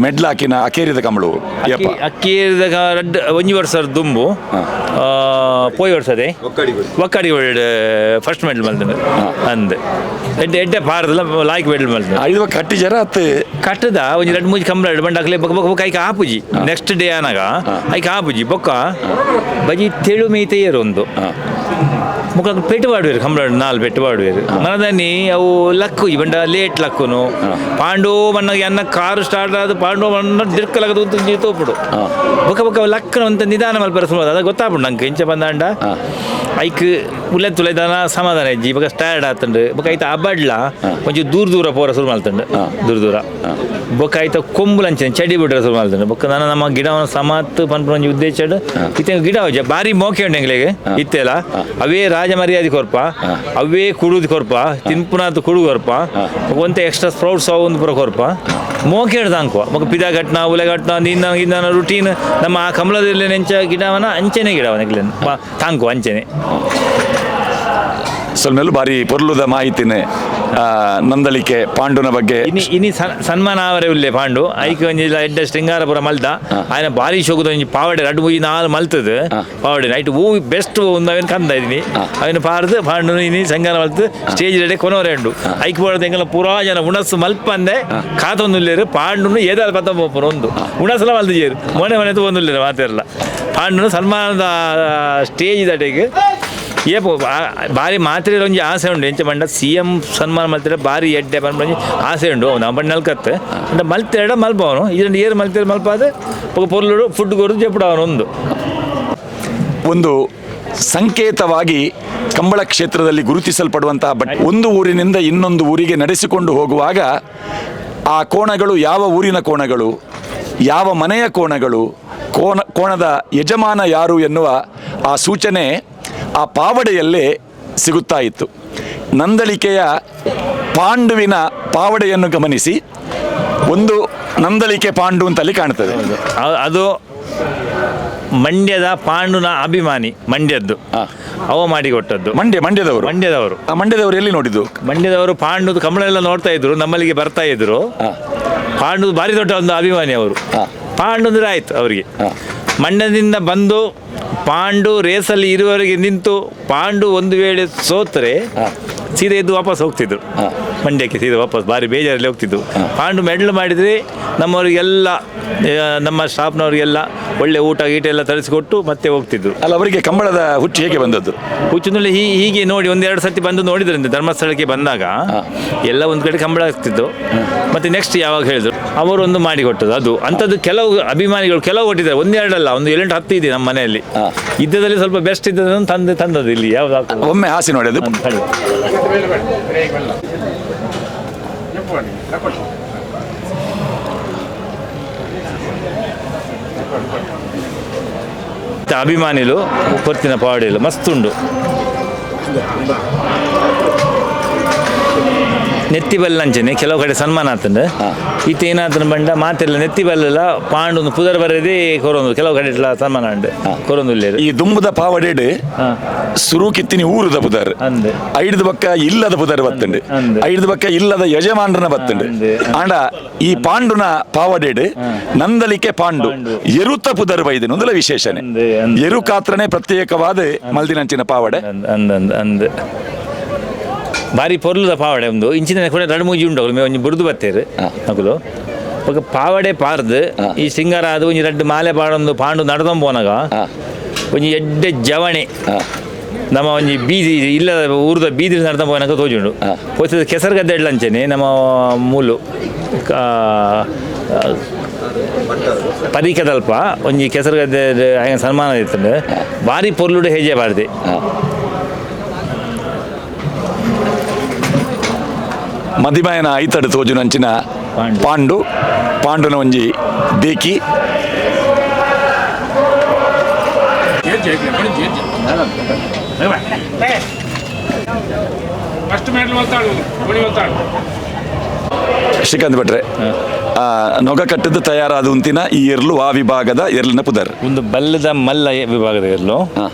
ಮೆಡ್ಲಾಕಿನ ಅಕೇರಿದ ಕಂಬಳು ಯಪ್ಪ ಅಕ್ಕೇರಿದ ರಡ್ಡ್ ಒಂಜಿ ವರ್ಷ ದುಂಬು ಪೋಯಿ ವರ್ಷದೆ ಒಕ್ಕಡಿ ಫಸ್ಟ್ ಮೆಡಲ್ ಮಲ್ತಂಡು ಅಂದ್ ಎಡ್ಡೆ ಎಡ್ಡೆ ಪಾರದಲ್ಲ ಲಾಯ್ಕ್ ಮೆಡಲ್ ಮಲ್ತಂಡು. ಐದು ಕಟ್ಟಿ ಜರ ಅತ್ತು ಕಟ್ಟದ ಒಂಜಿ ರಡ್ಡ್ ಮೂಜಿ ಕಂಬಳ ಎರಡು ಬಂಡ ಹಾಕ್ಲೆ ಬೊಕ್ಕ ಬೊಕ್ಕ ಬೊಕ್ಕ ಐಕ್ ಆಪುಜಿ ನೆಕ್ಸ್ಟ್ ಡೇ ಆನಾಗ ಐಕ್ ಆಪುಜಿ ಬೊಕ್ಕ ಬಜಿ ತೆಳು ಮೇಯ್ತೆ ಒಂದು ಮುಖ ಪೆಟ್ಟು ಪಾಡುವೇರು ಕಂಬಳ ನಾಲ್ ಪೆಟ್ಟು ಪಾಡುವೇರು ಮನದನ್ನಿ ಅವು ಲಕ್ಕು ಈ ಬಂಡ ಲೇಟ್ ಲಕ್ಕುನು ಪಾಂಡು ಮಣ್ಣಗೆ ಅನ್ನ ಕಾರು ಸ್ಟಾರ್ಟ್ ಆದ ಪಾಂಡು ಮಣ್ಣ ದಿರ್ಕಲಗದು ಅಂತ ತೋಪುಡು ಬೊಕ್ಕ ಬೊಕ್ಕ ಲಕ್ಕನ ಅಂತ ನಿಧಾನ ಮಲ್ಪರ ಸುಮಾರು ಅದ ಗೊತ್ತಾಪುಂಡು ನಂಗೆ ಇಂಚ ಬಂದಾಂಡ ಐಕ್ ಉಲೆ ತುಲೆದಾನ ಸಮಾಧಾನ ಇಜ್ಜಿ ಬೊಕ್ಕ ಸ್ಟ್ಯಾರ್ಡ್ ಆತಂಡು ಬೊಕ್ಕ ಐತ ಅಬಡ್ಲ ಒಂಚೂರು ದೂರ ದೂರ ಪೋರ ಶುರು ಮಲ್ತಂಡು ದೂರ ದೂರ ಬೊಕ್ಕ ಐತ ಕೊಂಬುಲಂಚನೆ ಚಡಿ ಬಿಡ್ರೆ ಶುರು ಮಲ್ತಂಡು ಬೊಕ್ಕ ನಾನು ನಮ್ಮ ಗಿಡವನ್ನು ಸಮತ್ ಪನ್ಪುನ ಒಂಜಿ ಉದ್ದೇಶ ಇತ್ತೆ ಗಿಡ ಹೋಜ ಭಾರಿ ಮೋಕೆ ಉಂಡು ಎಂಗ್ಲೆಗ್ ಇತ್ತೆಲ್ಲ ಅವೇ ರಾಜ ಮರ್ಯಾದೆ ಕೊರ್ಪ ಅವೇ ಕುಡುದು ಕೊರ್ಪ ತಿನ್ಪುನಾತ್ ಕುಡು ಕೊರ್ಪ ಒಂತೆ ಎಕ್ಸ್ಟ್ರಾ ಸ್ಪ್ರೌಟ್ಸ್ ಅವು ಒಂದು ಪೂರ ಕೊರ್ಪ ಮೋಕೆ ಹಿಡ್ದು ಅಂಕುವ ಬೊಕ್ಕ ಪಿದ ಘಟ್ನ ಉಲೆ ಘಟ್ನ ನಿನ್ನ ಇಂದನ ರುಟೀನ್ ನಮ್ಮ ಆ ಕಮಲದಲ್ಲಿ ನೆಂಚ ಗಿಡವನ ಅಂಚೆನೆ ಗಿಡವನ ತಾಂಕು ಅಂಚೆನೆ. ಸ್ವಲ್ಪ ಬಾರಿ ಪೊರ್ಲುದ ಮಾಹಿತಿನೇ ನಂದಳಿಕೆ ಪಾಂಡುನ ಬಗ್ಗೆ. ಇನಿ ಇನಿ ಸನ್ಮಾನ ಅವರೇ ಉಲ್ಲೆ ಪಾಂಡು ಐಕ್ ಒಂಜಿ ಎಡ್ಡೆ ಶೃಂಗಾರಪುರ ಮಲ್ದ ಆಯ್ನ ಭಾರಿ ಶೋಕದ ಒಂಜಿ ಪಾವಡೆ ರಡ್ಡು ಮೂಜಿ ನಾಲ್ ಮಲ್ತದ ಪಾವಡೆ ನೈಟ್ ಹೂ ಬೆಸ್ಟ್ ಒಂದು ಅವೇನು ಕಂದ ಇದೀನಿ ಅವೇನು ಪಾರ್ದು ಪಾಂಡು ಇನಿ ಶೃಂಗಾರ ಮಲ್ತು ಸ್ಟೇಜ್ ರೆಡೆ ಕೊನೋರೆ ಉಂಡು ಐಕ್ ಬೋಡದ ಎಂಗಲ ಪೂರಾ ಜನ ಉಣಸು ಮಲ್ಪಂದೆ ಕಾತೊಂದುಲ್ಲೇರು ಪಾಂಡುನು ಏದಾದ ಪತ್ತ ಪೋಪುರು ಒಂದು ಉಣಸಲ ಮಲ್ದಿಜೇರು ಮೊನೆ ಮನೆ ತಗೊಂದುಲ್ಲೇರು ಮಾತಿರಲ್ಲ ಪಾಂಡುನು ಸನ್ಮಾನದ ಸ್ಟೇಜ್ ದಡೆಗೆ ಏಪು ಭಾರಿ ಮಾತ್ರೆ ಒಂಜಿ ಆಸೆ ಉಂಡು ಎಂಚ ಪಂಡ ಸಿ ಎಂ ಸನ್ಮಾನ ಮಲ್ತಿರ ಭಾರಿ ಎಡ್ಡೆ ಪನ್ಪುನ ಒಂಜಿ ಆಸೆ ಉಂಡು ನಾವು ಬಣ್ಣ ನಲ್ಕತ್ತು ಅಂಡ ಮಲ್ತೆರಡ ಮಲ್ಪವನು ಇದನ್ನು ಏರು ಮಲ್ತಿರ ಮಲ್ಪಾದ ಬೊಕ ಪೊರ್ಲುಡು ಫುಡ್ ಕೊರ್ದು ಜೆಪ್ಪುಡವನು ಒಂದು ಒಂದು ಸಂಕೇತವಾಗಿ ಕಂಬಳ ಕ್ಷೇತ್ರದಲ್ಲಿ ಗುರುತಿಸಲ್ಪಡುವಂತಹ ಬಟ್ ಒಂದು ಊರಿನಿಂದ ಇನ್ನೊಂದು ಊರಿಗೆ ನಡೆಸಿಕೊಂಡು ಹೋಗುವಾಗ ಆ ಕೋಣಗಳು ಯಾವ ಊರಿನ ಕೋಣಗಳು, ಯಾವ ಮನೆಯ ಕೋಣಗಳು, ಕೋಣದ ಯಜಮಾನ ಯಾರು ಎನ್ನುವ ಆ ಸೂಚನೆ ಆ ಪಾವಡೆಯಲ್ಲೇ ಸಿಗುತ್ತಾ ಇತ್ತು. ನಂದಳಿಕೆಯ ಪಾಂಡುವಿನ ಪಾವಡೆಯನ್ನು ಗಮನಿಸಿ, ಒಂದು ನಂದಳಿಕೆ ಪಾಂಡು ಅಂತಲ್ಲಿ ಕಾಣ್ತದೆ. ಅದು ಮಂಡ್ಯದ ಪಾಂಡುನ ಅಭಿಮಾನಿ, ಮಂಡ್ಯದ್ದು ಅವ ಮಾಡಿಕೊಟ್ಟದ್ದು. ಮಂಡ್ಯದವರು. ಮಂಡ್ಯದವರು. ಆ ಮಂಡ್ಯದವರು ಎಲ್ಲಿ ನೋಡಿದ್ದು? ಮಂಡ್ಯದವರು ಪಾಂಡುದು ಕಂಬಳ ಎಲ್ಲ ನೋಡ್ತಾ ಇದ್ರು, ನಮ್ಮಲ್ಲಿಗೆ ಬರ್ತಾ ಇದ್ರು. ಪಾಂಡು ಭಾರಿ ದೊಡ್ಡ ಒಂದು ಅಭಿಮಾನಿ ಅವರು. ಪಾಂಡು ಅಂದ್ರೆ ಆಯ್ತು ಅವರಿಗೆ. ಮಂಡ್ಯದಿಂದ ಬಂದು ಪಾಂಡು ರೇಸಲ್ಲಿ ಇರುವವರೆಗೆ ನಿಂತು, ಪಾಂಡು ಒಂದು ವೇಳೆ ಸೋತರೆ ಸೀದಾ ಎದ್ದು ವಾಪಸ್ ಹೋಗ್ತಿದ್ರು ಮಂಡ್ಯಕ್ಕೆ, ಸೀದಾ ವಾಪಸ್ ಭಾರಿ ಬೇಜಾರಲ್ಲಿ ಹೋಗ್ತಿದ್ರು. ಪಾಂಡು ಮೆಡ್ಲ್ ಮಾಡಿದರೆ ನಮ್ಮವರಿಗೆಲ್ಲ, ನಮ್ಮ ಸ್ಟಾಫ್ನವರಿಗೆಲ್ಲ ಒಳ್ಳೆ ಊಟ ಗೀಟ ಎಲ್ಲ ತರಿಸಿಕೊಟ್ಟು ಮತ್ತೆ ಹೋಗ್ತಿದ್ರು. ಅಲ್ಲ, ಅವರಿಗೆ ಕಂಬಳದ ಹುಚ್ಚು ಹೇಗೆ ಬಂದದ್ದು? ಹುಚ್ಚಿನಲ್ಲಿ ಹೀಗೆ ನೋಡಿ ಒಂದೆರಡು ಸರ್ತಿ ಬಂದು ನೋಡಿದ್ರಂತೆ. ಧರ್ಮಸ್ಥಳಕ್ಕೆ ಬಂದಾಗ ಎಲ್ಲ ಒಂದು ಕಡೆ ಕಂಬಳ ಆಗ್ತಿತ್ತು. ಮತ್ತೆ ನೆಕ್ಸ್ಟ್ ಯಾವಾಗ ಹೇಳಿದ್ರು ಅವರು ಒಂದು ಮಾಡಿಕೊಟ್ಟದ್ದು ಅದು. ಅಂಥದ್ದು ಕೆಲವು ಅಭಿಮಾನಿಗಳು ಕೆಲವು ಕೊಟ್ಟಿದ್ದಾರೆ, ಒಂದೆರಡಲ್ಲ, ಒಂದು 7-8 10 ಇದೆ ನಮ್ಮ ಮನೆಯಲ್ಲಿ. ಇದ್ದದಲ್ಲಿ ಸ್ವಲ್ಪ ಬೆಸ್ಟ್ ಇದ್ದದನ್ನು ತಂದದ್ದು ಇಲ್ಲಿ ಯಾವ್ದು ಒಮ್ಮೆ ಹಾಸಿ ನೋಡಿ ಅದು. ಅಭಿಮಾನಿಲು ಕೊರ್ತಿನ ಪಾವಡೆಲು ಮಸ್ತುಂಡು. ನೆತ್ತಿ ಬಲ್ಲಂಚನೆ ಕೆಲವು ಕಡೆ ಸನ್ಮಾನ ಆತಂಡು. ಇತ್ತ ಏನಾತನ ಬಂಡ ಮಾತೆಲ್ಲ ನೆತ್ತಿ ಬಲ್ಲಲ್ಲ ಪಾಂಡು ಪುದರ್ ಬರದೇ ಕೊರೊಂದು ಕೆಲವು ಕಡೆ ಇట్లా ಸನ್ಮಾನ ಉಂಡು ಕೊರೊಂದು ಇಲ್ಲೇರು. ಈ ದುಂಬುದ ಪಾವಡೆಡ್ ಸುರುಕಿತ್ತಿನಿ ಊರುದ ಪುದರ್, ಅಂದೆ. ಐದು ಬಕ್ಕ ಇಲ್ಲದ ಪುದರ್ ಬತ್ತುಂಡು, ಅಂದೆ. ಐದು ಬಕ್ಕ ಇಲ್ಲದ ಯಜಮಾನರನ ಬತ್ತುಂಡು. ಅಂದೆ. ಆಂಡ ಈ ಪಾಂಡುನ ಪಾವಡೆಡ್ ನಂದಲಿಕೆ ಪಾಂಡು ಪಾಂಡು. ಎರುತ ಪುದರ್ ಬೈದಿನ ಒಂದಲ ವಿಶೇಷಣೆ. ಅಂದೆ, ಅಂದೆ. ಎರು ಕಾತ್ರನೆ ಪ್ರತ್ಯೇಕವಾದ ಮಲ್ದಿನಂಚಿನ ಪಾವಡೆ. ಅಂದ್ ಅಂದ್ ಅಂದ್ ಅಂದ್ ಬಾರಿ ಪೊರ್ಲುದ ಪಾವಡೆ ಒಂದು ಇಂಚಿನ ಕೂಡ ರಡು ಮೂಜಿ ಉಂಡು. ಮೇ ಒಂಜಿ ಬುರ್ದು ಬತ್ತೇರು ಅಕುಲು. ಬೊಕ ಪಾವಡೆ ಪಾರ್ದು ಈ ಸಿಂಗಾರ ಅದು ಒಂಜಿ ರಡ್ಡು ಮಾಲೆ ಪಾಡೊಂದು ಪಾಂಡು ನಡ್ದೊಂದು ಪೋನಗ ಒಂಜಿ ಎಡ್ಡೆ ಜವಣೆ ನಮ್ಮ ಒಂಜಿ ಬೀದಿ ಇಲ್ಲದ ಊರದ ಬೀದಿ ನಡ್ದೊಂದು ಪೋನಗ ತೋಜುಂಡು. ಪೋತದ ಕೆಸರು ಗದ್ದೆ ಎಡ್ಲಂಚನೆ ನಮ್ಮ ಮೂಲು ಪರಿಕದಲ್ಪ ಒಂಜಿ ಕೆಸರುಗದ್ದೆ ಆಯನ ಸನ್ಮಾನ ಇತ್ತಂಡು. ಬಾರಿ ಪೊರ್ಲುಡು ಹೇಜೆ ಬಾರ್ದೆ. ಮದಿಮಯನ ಐತಡು ತೋಜುನಂಚಿನ ಪಾಂಡು. ಪಾಂಡು, ಪಾಂಡುನ ಒಂಜಿ ದೇಕಿ. ಶ್ರೀಕಾಂತ್ ಭಟ್ರೆ, ನೊಗ ಕಟ್ಟದ್ದು ತಯಾರಾದ ಉಂತಿನ ಈ ಎರ್ಲು ಆ ವಿಭಾಗದ ಎರ್ಲಿನ ಪುದರ್. ಒಂದು ಬಲ್ಲದ ಮಲ್ಲ ವಿಭಾಗದ ಎರ್ಲು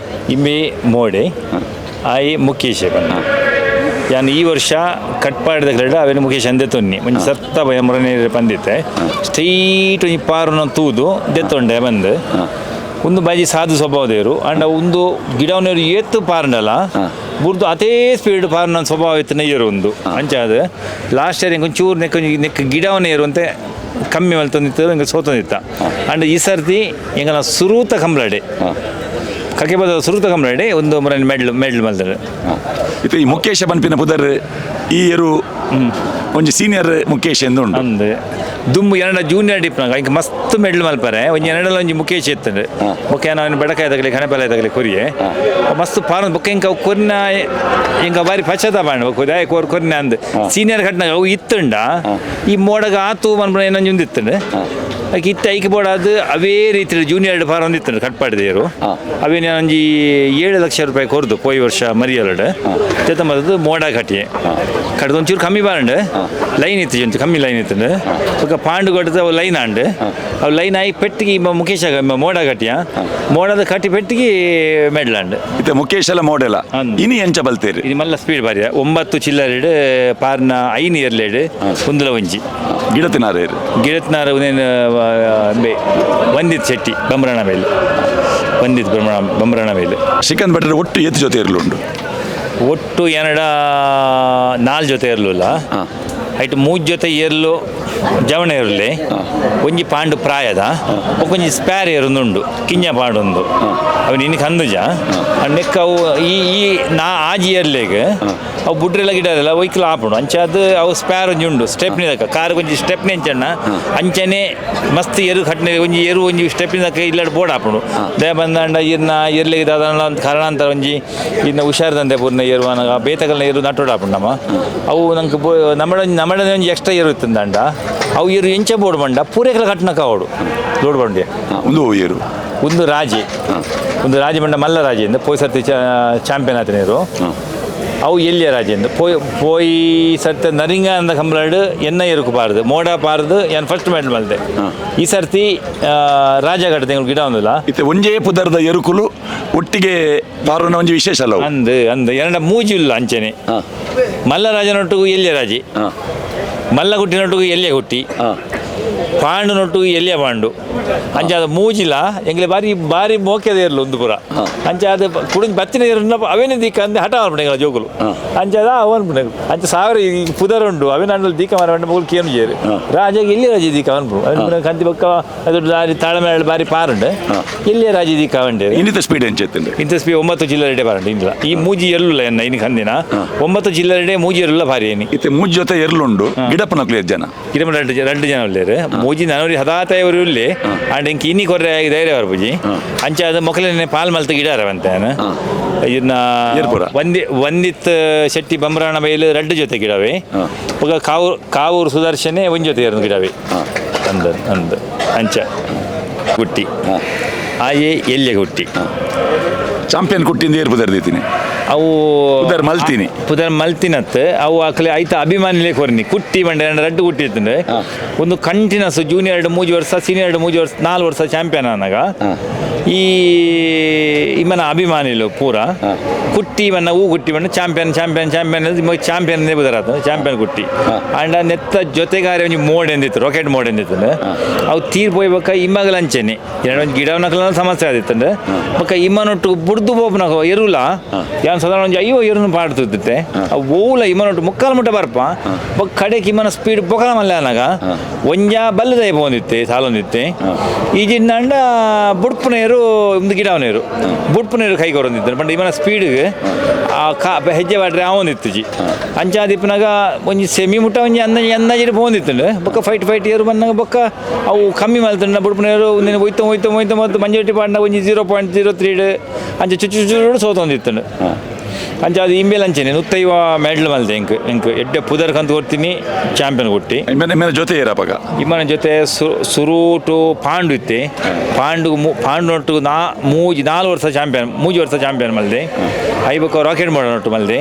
ಇಂಬೆ ಮೋಡೆ ಆಯಿ ಮುಖೇಶ್ ಬಣ್ಣ. ಯಾನ್ ಈ ವರ್ಷ ಕಟ್ಪಾಡಿದ ಕ್ರೀಡೆ ಅವೇನು ಮುಖೇಶ್ ಅಂದೆ ತೊನ್ನಿ ಒಂಜಿ ಸರ್ತ ಭಯ ಮುರನೇ ಪಂದಿತ್ತೆ ಸ್ಟ್ರೈಟ್ ಒಂಜಿ ಪಾರುನ ತೂದು ದೆತ್ತೊಂಡೆ ಬಂದು. ಒಂದು ಬಾಜಿ ಸಾಧು ಸ್ವಭಾವದೇವರು ಅಂಡ ಒಂದು ಗಿಡವನೇರು ಏತ್ತು ಪಾರ್ಂಡಲ ಬುರ್ದು ಅದೇ ಸ್ಪೀಡ್ ಪಾರ್ನ ಸ್ವಭಾವ ಇತ್ತು ನೆಯ್ಯರು ಒಂದು ಅಂಚಾದ ಲಾಸ್ಟ್ ಇಯರ್ ಹಿಂಗೆ ಒಂಚೂರು ನೆಕ್ ನೆಕ್ ಗಿಡವನೇರು ಅಂತೆ ಕಮ್ಮಿ ಮಲ್ತೊಂದಿತ್ತು, ಹಿಂಗೆ ಸೋತೊಂದಿತ್ತ. ಅಂಡ್ ಈ ಸರ್ತಿ ಎಂಗಲ ಸುರೂತ ಕಂಬ್ಲಡೆ ಕಕ್ಕೆ ಬದ ಸುರೂತ ಕಂಬ್ಲಡೆ ಒಂದು ಮುರನಿ ಮೆಡ್ಲ್ ಮೆಡ್ಲ್ ಮಲ್ತಾರೆ. ಇದು ಈ ಮುಖೇಶ ಪನ್ಪಿನ ಪುದರ್ ಈ ಎರು ಒಂಜಿ ಸೀನಿಯರ್ ಮುಖೇಶ್ ಎಂದು ಉಂಟು. ಅಂದ್ ದುಂಬು ಎರಡ ಜೂನಿಯರ್ ಡಿಪ್ನಾಗ ಇಂಕ ಮಸ್ತ್ ಮೆಡ್ಲ್ ಮಲ್ಪರೆ ಒಂಜಿ ಎರಡಲ್ಲ ಒಂಜಿ ಮುಖೇಶ್ ಎತ್ತಂಡು ಬೊಕ್ಕ ಏನೋ ಬೆಡಕಾಯ ತಗಲಿ ಕಣಪಲೆ ತಗಲಿ ಕೊರಿಯೆ ಮಸ್ತ್ ಪಾರ ಬೊಕ್ಕ ಇಂಕ ಅವು ಕೊರಿನ ಇಂಕ ಬಾರಿ ಪಶ್ಚಾತ್ತಾಪ ಆಂಡ್ ಬೊಕ್ಕ ದಾಯ ಕೋರ್ ಕೊರಿನ ಅಂದ್ ಸೀನಿಯರ್ ಕಟ್ನಾಗ ಅವು ಇತ್ತುಂಡ ಈ ಮೋಡಗ ಆತು ಮನ್ಪುನ ಏನೊಂಜಿ ಒಂದು ಇತ್ತುಂಡು ಐಕ್ ಇತ್ತೆ ಐಕ್ ಬೋಡಾದ್ ಅವೇ ರೀತಿ ಜೂನಿಯರ್ ಫಾರ್ ಒಂದು ಇತ್ತುಂಡು ಕಟ್ಪಾಡಿದೇರು ಅವೇನ ಒಂಜಿ 7 ಲಕ್ಷ ರೂಪಾಯಿ ಕೊರ್ದು ಪೋಯಿ ವರ್ಷ ಮರಿಯಲಡು ತೆತ್ತಂಬದ್ದು ಮೋಡ ಕಟ್ಟಿಯೆ ಕಡ್ದು ಒಂಚೂರು ಕಮ್ಮಿ ಬಾರಂಡು ಲೈನ್ ಇತ್ತು ಒಂಚೂರು ಕಮ್ಮಿ ಲೈನ್ ಇತ್ತು ಬೊಕ್ಕ ಪಾಂಡು ಕೊಟ್ಟದ ಅವು ಲೈನ್ ಆಂಡ್ ಅವು ಲೈನ್ ಆಯಿ ಪೆಟ್ಟಿಗೆ ಇಂಬ ಮುಖೇಶ ಇಂಬ ಮೋಡ ಕಟ್ಟಿಯ ಮೋಡದ ಕಟ್ಟಿ ಪೆಟ್ಟಿಗೆ ಮೆಡ್ಲಾಂಡ್. ಇತ್ತೆ ಮುಖೇಶಲ ಮೋಡೆಲ ಅಂದ್. ಇನಿ ಎಂಚ ಬಲ್ತೇರಿ? ಇದು ಮಲ್ಲ ಸ್ಪೀಡ್ ಬಾರಿ 9 ಚಿಲ್ಲರೆಡ್ ಪಾರ್ನ 5 ಇಯರ್ಲೆಡ್ ಒಂದುಲ ಒಂಜಿ ಗಿಡತಿನಾರೇರು ಗಿಡತ್ನಾರ ಉನೇನು ವಂದಿತ್ ಶೆಟ್ಟಿ ಬಂಬ್ರಣ ಮೇಲೆ ವಂದಿತ್ ಬಂಬ್ರಣ ಮೇಲೆ. ಶ್ರೀಕಾಂತ್ ಭಟ್ರ ಒಟ್ಟು ಏತು ಜೊತೆ ಇರಲುಂಡು? ಒಟ್ಟು ಎರಡ 4 ಜೊತೆ ಇರಲಿಲ್ಲ ಐಟ್ 3 ಜೊತೆ ಎರ್ಲು ಜವಣ ಇರಲಿ ಒಂಜಿ ಪಾಂಡು ಪ್ರಾಯದ ಒಂಜಿ ಸ್ಪ್ಯಾರ್ ಏರೊಂದುಂಡು ಕಿಂಜ ಪಾಂಡೊಂದು ಅವು ನಿನ್ನ ಕಂದುಜ ನೆಕ್ ಅವು ಈ ಈ ನಾ ಆಜಿ ಎರ್ಲೆಗ್ ಅವು ಬುಡ್ರೆಲ್ಲ ಗಿಡ ಎಲ್ಲ ಒಯ್ಕಲ ಆಪುಂಡು ಅಂಚಾದ ಅವು ಸ್ಪ್ಯಾರ್ ಒಂಜಿ ಉಂಡು ಸ್ಟೆಪ್ನಿ ದಕ್ಕ ಕಾರ್ ಒಂಜಿ ಸ್ಟೆಪ್ನಿ ಅಂಚಣ್ಣ ಅಂಚನೆ ಮಸ್ತ್ ಎರು ಕಟ್ನೆ ಒಂಜಿ ಎರು ಒಂಜಿ ಸ್ಟೆಪ್ನಿ ದಕ್ಕ ಇಲ್ಲಡ್ ಬೋರ್ಡ್ ಆಪುಂಡು ದಯ ಬಂದಾಂಡ ಇರ್ನ ಎರ್ಲೆಗ್ ದಾದಾಂಡ ಅಂತ ಕಾರಣಾಂತರ ಒಂಜಿ ಇನ್ನ ಹುಷಾರ್ದಂತೆ ಪೂರ್ಣ ಎರುವನಗ ಬೇತಗಲ್ನ ಎರು ನಟ್ಟೋಡು ಆಪುಂಡು ನಮ್ಮ ಅವು ನಂಗೆ ನಮ್ಮಡ ನಮ್ಮಡನೆ ಒಂಜಿ ಎಕ್ಸ್ಟ್ರಾ ಎರು ಇತ್ತಂದಾಂಡ ಅವು ಎರು ಎಂಚ ಬೋರ್ಡ್ ಬಂಡ ಪೂರೇಕಲ ಕಟ್ನಕ ಅವಡು ಲೋಡ್ ಬಂಡೆ. ಒಂದು ಎರು ಒಂದು ರಾಜಿ ಒಂದು ರಾಜಿ ಬಂಡ ಮಲ್ಲ ರಾಜಿ ಇಂದ ಪೋಯ್ ಸರ್ತಿ ಚಾಂಪಿಯನ್ ಆತನೇರು. ಅವು ಎಲ್ಲಿಯ ರಾಜೇಂದ್ರ ಪೋಯ್ ಪೋಯಿ ಸರ್ತಿ ನರಿಂಗ ಅಂದ ಕಂಬಳಡು ಎನ್ನ ಎರುಕು ಪಾರ್ದು ಮೋಡ ಪಾರ್ದು ಏನ್ ಫಸ್ಟ್ ಮೆಡಲ್ ಮಲ್ದೆ. ಈ ಸರ್ತಿ ರಾಜಘಟ್ಟ ತಿಂಗಳು ಗಿಡ ಒಂದಿಲ್ಲ. ಇತ್ತೆ ಒಂಜೇ ಪುದರ್ದ ಎರುಕುಲು ಒಟ್ಟಿಗೆ ಪಾರುನ ಒಂಜಿ ವಿಶೇಷ ಅಲ್ಲ ಅವು. ಅಂದ್ ಅಂದ್ ಎರಡ ಮೂಜಿ ಇಲ್ಲ ಅಂಚೆನೆ. ಮಲ್ಲರಾಜನೊಟ್ಟಿಗೂ ಎಲ್ಲಿಯ ರಾಜಿ, ಮಲ್ಲಗುಟ್ಟಿನೊಟ್ಟಿಗೂ ಎಲ್ಲಿಯ ಗುಟ್ಟಿ, ಪಾಂಡುನೊಟ್ಟಿಗೂ ಎಲ್ಲಿಯ ಪಾಂಡು. ಅಂಚಾದ ಮೂಜಿಲ ಎಂಗ್ಲೆ ಬಾರಿ ಬಾರಿ ಮೋಕೆದ ಇರಲು ಒಂದು ಪುರ. ಅಂಚಾದ ಕುಡಿಂಜ್ ಬತ್ತಿನ ಇರನ್ನ ಅವೇನೇ ದೀಕ ಅಂದೆ ಹಠ ಮಾಡ್ಬಿಡ ಎಂಗ್ಲ ಜೋಗುಲು. ಅಂಚಾದ ಅವನ್ ಅಂಚ ಸಾವಿರ ಈ ಪುದರ್ ಉಂಡು ಅವೇನ ಅಂಡಲ್ ದೀಕ ಮಾರ ಮಗುಲು ಕೇನು ಜೇರು ರಾಜಗೆ ಎಲ್ಲಿ ರಾಜ ದೀಕ ಅನ್ಪು ಅವನ್ ಕಂತಿ ಬೊಕ್ಕ ಅದು ಬಾರಿ ತಾಳಮೇಳ ಬಾರಿ ಪಾರುಂಡು ಎಲ್ಲಿಯ ರಾಜ ದೀಕ ಅವಂಡೆ. ಇನ್ನಿತ ಸ್ಪೀಡ್ ಎಂಚೆತ್ತುಂಡು? ಇಂಥ ಸ್ಪೀ 9 ಜಿಲ್ಲೆಡೆ ಬಾರಂಡು ಇಂದ್ಲ ಈ ಮೂಜಿ ಎರುಲ್ಲ ಎನ್ನ ಇನ್ನು ಕಂದಿನ 9 ಜಿಲ್ಲೆಡೆ ಮೂಜಿ ಎರುಲ್ಲ ಭಾರಿ ಏನಿ. ಇತ್ತೆ ಮೂಜಿ ಜೊತೆ ಎರ್ಲುಂಡು ಗಿಡಪ್ಪನಕ್ಲು ಎಷ್ಟ್ ಜನ? ಗಿಡಮ ಎರಡು ಎರಡು ಜನ ಉಳ್ಳೇರು ಮೂಜಿ ನನೂರಿ ಹದಾತಾಯವರು ಉಳ್ಳಿ ಅಂಡ್ ಇಂಕ ಇನ್ನಿ ಕೊರ್ರೆ ಧೈರ್ಯ ಬರ್ಪುಜಿ. ಅಂಚ ಅದು ಮೊಕಲನೆ ಪಾಲ್ ಮಲ್ತ ಗಿಡಾರವಂತೆ ಇದನ್ನ. ಏರ್ಪುರ? ಒಂದಿ ಒಂದಿತ್ ಶೆಟ್ಟಿ ಬಂಬ್ರಾಣ ಬೈಲು ರಡ್ಡು ಜೊತೆ ಗಿಡವೆ. ಬೊಕ ಕಾವೂರು ಕಾವೂರು ಸುದರ್ಶನೆ ಒಂದ್ ಜೊತೆ ಎರಡು ಗಿಡವೆ ಅಂದ ಅಂದ ಅಂಚ ಗುಟ್ಟಿ ಆಯೆ ಎಲ್ಲಿಯ ಗುಟ್ಟಿ. ಚಾಂಪಿಯನ್ ಕುಟ್ಟಿಂದ ಏರ್ಪು ದರ್ದಿತೀನಿ? ಅವು ಪುದರ್ ಮಲ್ತಿನಿ. ಪುದರ್ ಮಲ್ತಿನತ್ ಅವು ಆಕಲೆ ಐತ ಅಭಿಮಾನಿಲೇ ಕೊರ್ನಿ ಕುಟ್ಟಿ ಬಂಡೆ ಎರಡು ರಡ್ಡು ಕುಟ್ಟಿ ಇತ್ತಂದ್ರೆ ಒಂದು ಕಂಟಿನ್ಯೂಸ್ ಜೂನಿಯರ್ ಎರಡು ಮೂಜಿ ವರ್ಷ, ಸೀನಿಯರ್ ಎರಡು ಮೂಜಿ ವರ್ಷ, 4 ವರ್ಷ ಚಾಂಪಿಯನ್ ಆನಾಗ ಈ ಇಮ್ಮನ ಅಭಿಮಾನಿಲು ಪೂರ ಕುಟ್ಟಿ ಬಣ್ಣ ಹೂ ಕುಟ್ಟಿ ಬಣ್ಣ champion champion champion champion ಬುದರಾತ champion ಕುಟ್ಟಿ. ಅಂಡ ನೆತ್ತ ಜೊತೆಗಾರೆ ಒಂಜಿ ಮೋಡ್ ಎಂದಿತ್ತು, ರಾಕೆಟ್ ಮೋಡ್ ಎಂದಿತ್ತು. ಅವು ತೀರ್ ಪೋಯ್ಬೇಕ ಇಮ್ಮಗಲ ಅಂಚೆನೆ ಎರಡು ಒಂಜಿ ಗಿಡವನಕಲ ಸಮಸ್ಯೆ ಆದಿತ್ತಂದ್ರೆ ಬೊಕ್ಕ ಇಮ್ಮನೊಟ್ಟು ಬುಡ್ದು ಪೋಪುನಕ ಎರುಲ ಯಾನ್ ಸಾಧಾರಣ ಒಂಜಿ 50 ಎರುನು ಪಾಡ್ತಿದ್ದೆ. ಅವು ಓಲ ಇಮ್ಮನೊಟ್ಟು ಮುಕ್ಕಾಲು ಮುಟ್ಟ ಬರ್ಪ ಬೊಕ್ಕ ಕಡೆಗೆ ಇಮ್ಮನ ಸ್ಪೀಡ್ ಬೊಕಲ ಮಲ್ಲೆ ಆನಾಗ ಒಂಜಾ ಬಲ್ಲದೈ ಪೋಂದಿತ್ತೆ ಸಾಲೊಂದಿತ್ತೆ. ಈ ಜಿನ್ನಂಡ ಬುಡ್ಪುನೇರು ಒಂದು ಗಿಡವನೇರು ಬುಡ್ಪುನೇರು ಕೈ ಕೊರೊಂದಿತ್ತು ಪಂಡ ಇವನ ಸ್ಪೀಡ್ಗೆ ಆ ಕಾ ಹೆಜ್ಜೆ ಬಾಟ್ರೆ ಆವೊಂದಿತ್ತು ಜಿ. ಅಂಚಾದಿಪ್ಪನಾಗ ಒಂಜಿ ಸೆಮಿ ಮುಟ್ಟ ಒಂಜಿ ಅಂದಾಜಿ ಅಂದಾಜಿಡ್ ಪೋಂದಿತ್ತುಂಡು. ಬೊಕ್ಕ ಫೈಟ್ ಫೈಟ್ ಏರು ಬಂದಾಗ ಬೊಕ್ಕ ಅವು ಕಮ್ಮಿ ಮಲ್ತುಂಡ ಬುಡ್ಪುನೇರು ಒಂದಿನ ಒಯ್ತ ಒಯ್ತ ಒಯ್ತ ಮತ್ತು ಮಂಜೊಟ್ಟಿ ಪಾಂಡ ಒಂಜಿ 0.03 ಅಂಚ ಚುಚ್ಚು ಚುಚ್ಚು ಸೋತೊಂದಿತ್ತುಂಡು. ಅಂಚ ಅದು ಇಂಬೇಲ್ ಅಂಚೆನೆ ನುತ್ತೈವ ಮೆಡ್ಲ್ ಮಲ್ತೆ ಎಂಕ್ ಎಂಕ್ ಎಡ್ಡೆ ಪುದರ್ ಕಂತು ಕೊಡ್ತೀನಿ ಚಾಂಪಿಯನ್ ಕೊಟ್ಟಿ. ಇಮ್ಮನ ಜೊತೆ ಏರಪಗ? ಇಮ್ಮನ ಜೊತೆ ಸುರೂಟು ಪಾಂಡು ಇತ್ತೆ. ಪಾಂಡು ಪಾಂಡು ನಾ ಮೂಜಿ 4 ವರ್ಷ ಚಾಂಪಿಯನ್, ಮೂಜಿ ವರ್ಷ ಚಾಂಪಿಯನ್ ಮಲ್ದೆ. ಐಬೊಕ್ಕ ರಾಕೆಟ್ ಮಾಡೋನೊಟ್ಟು ಮಲ್ದೆ.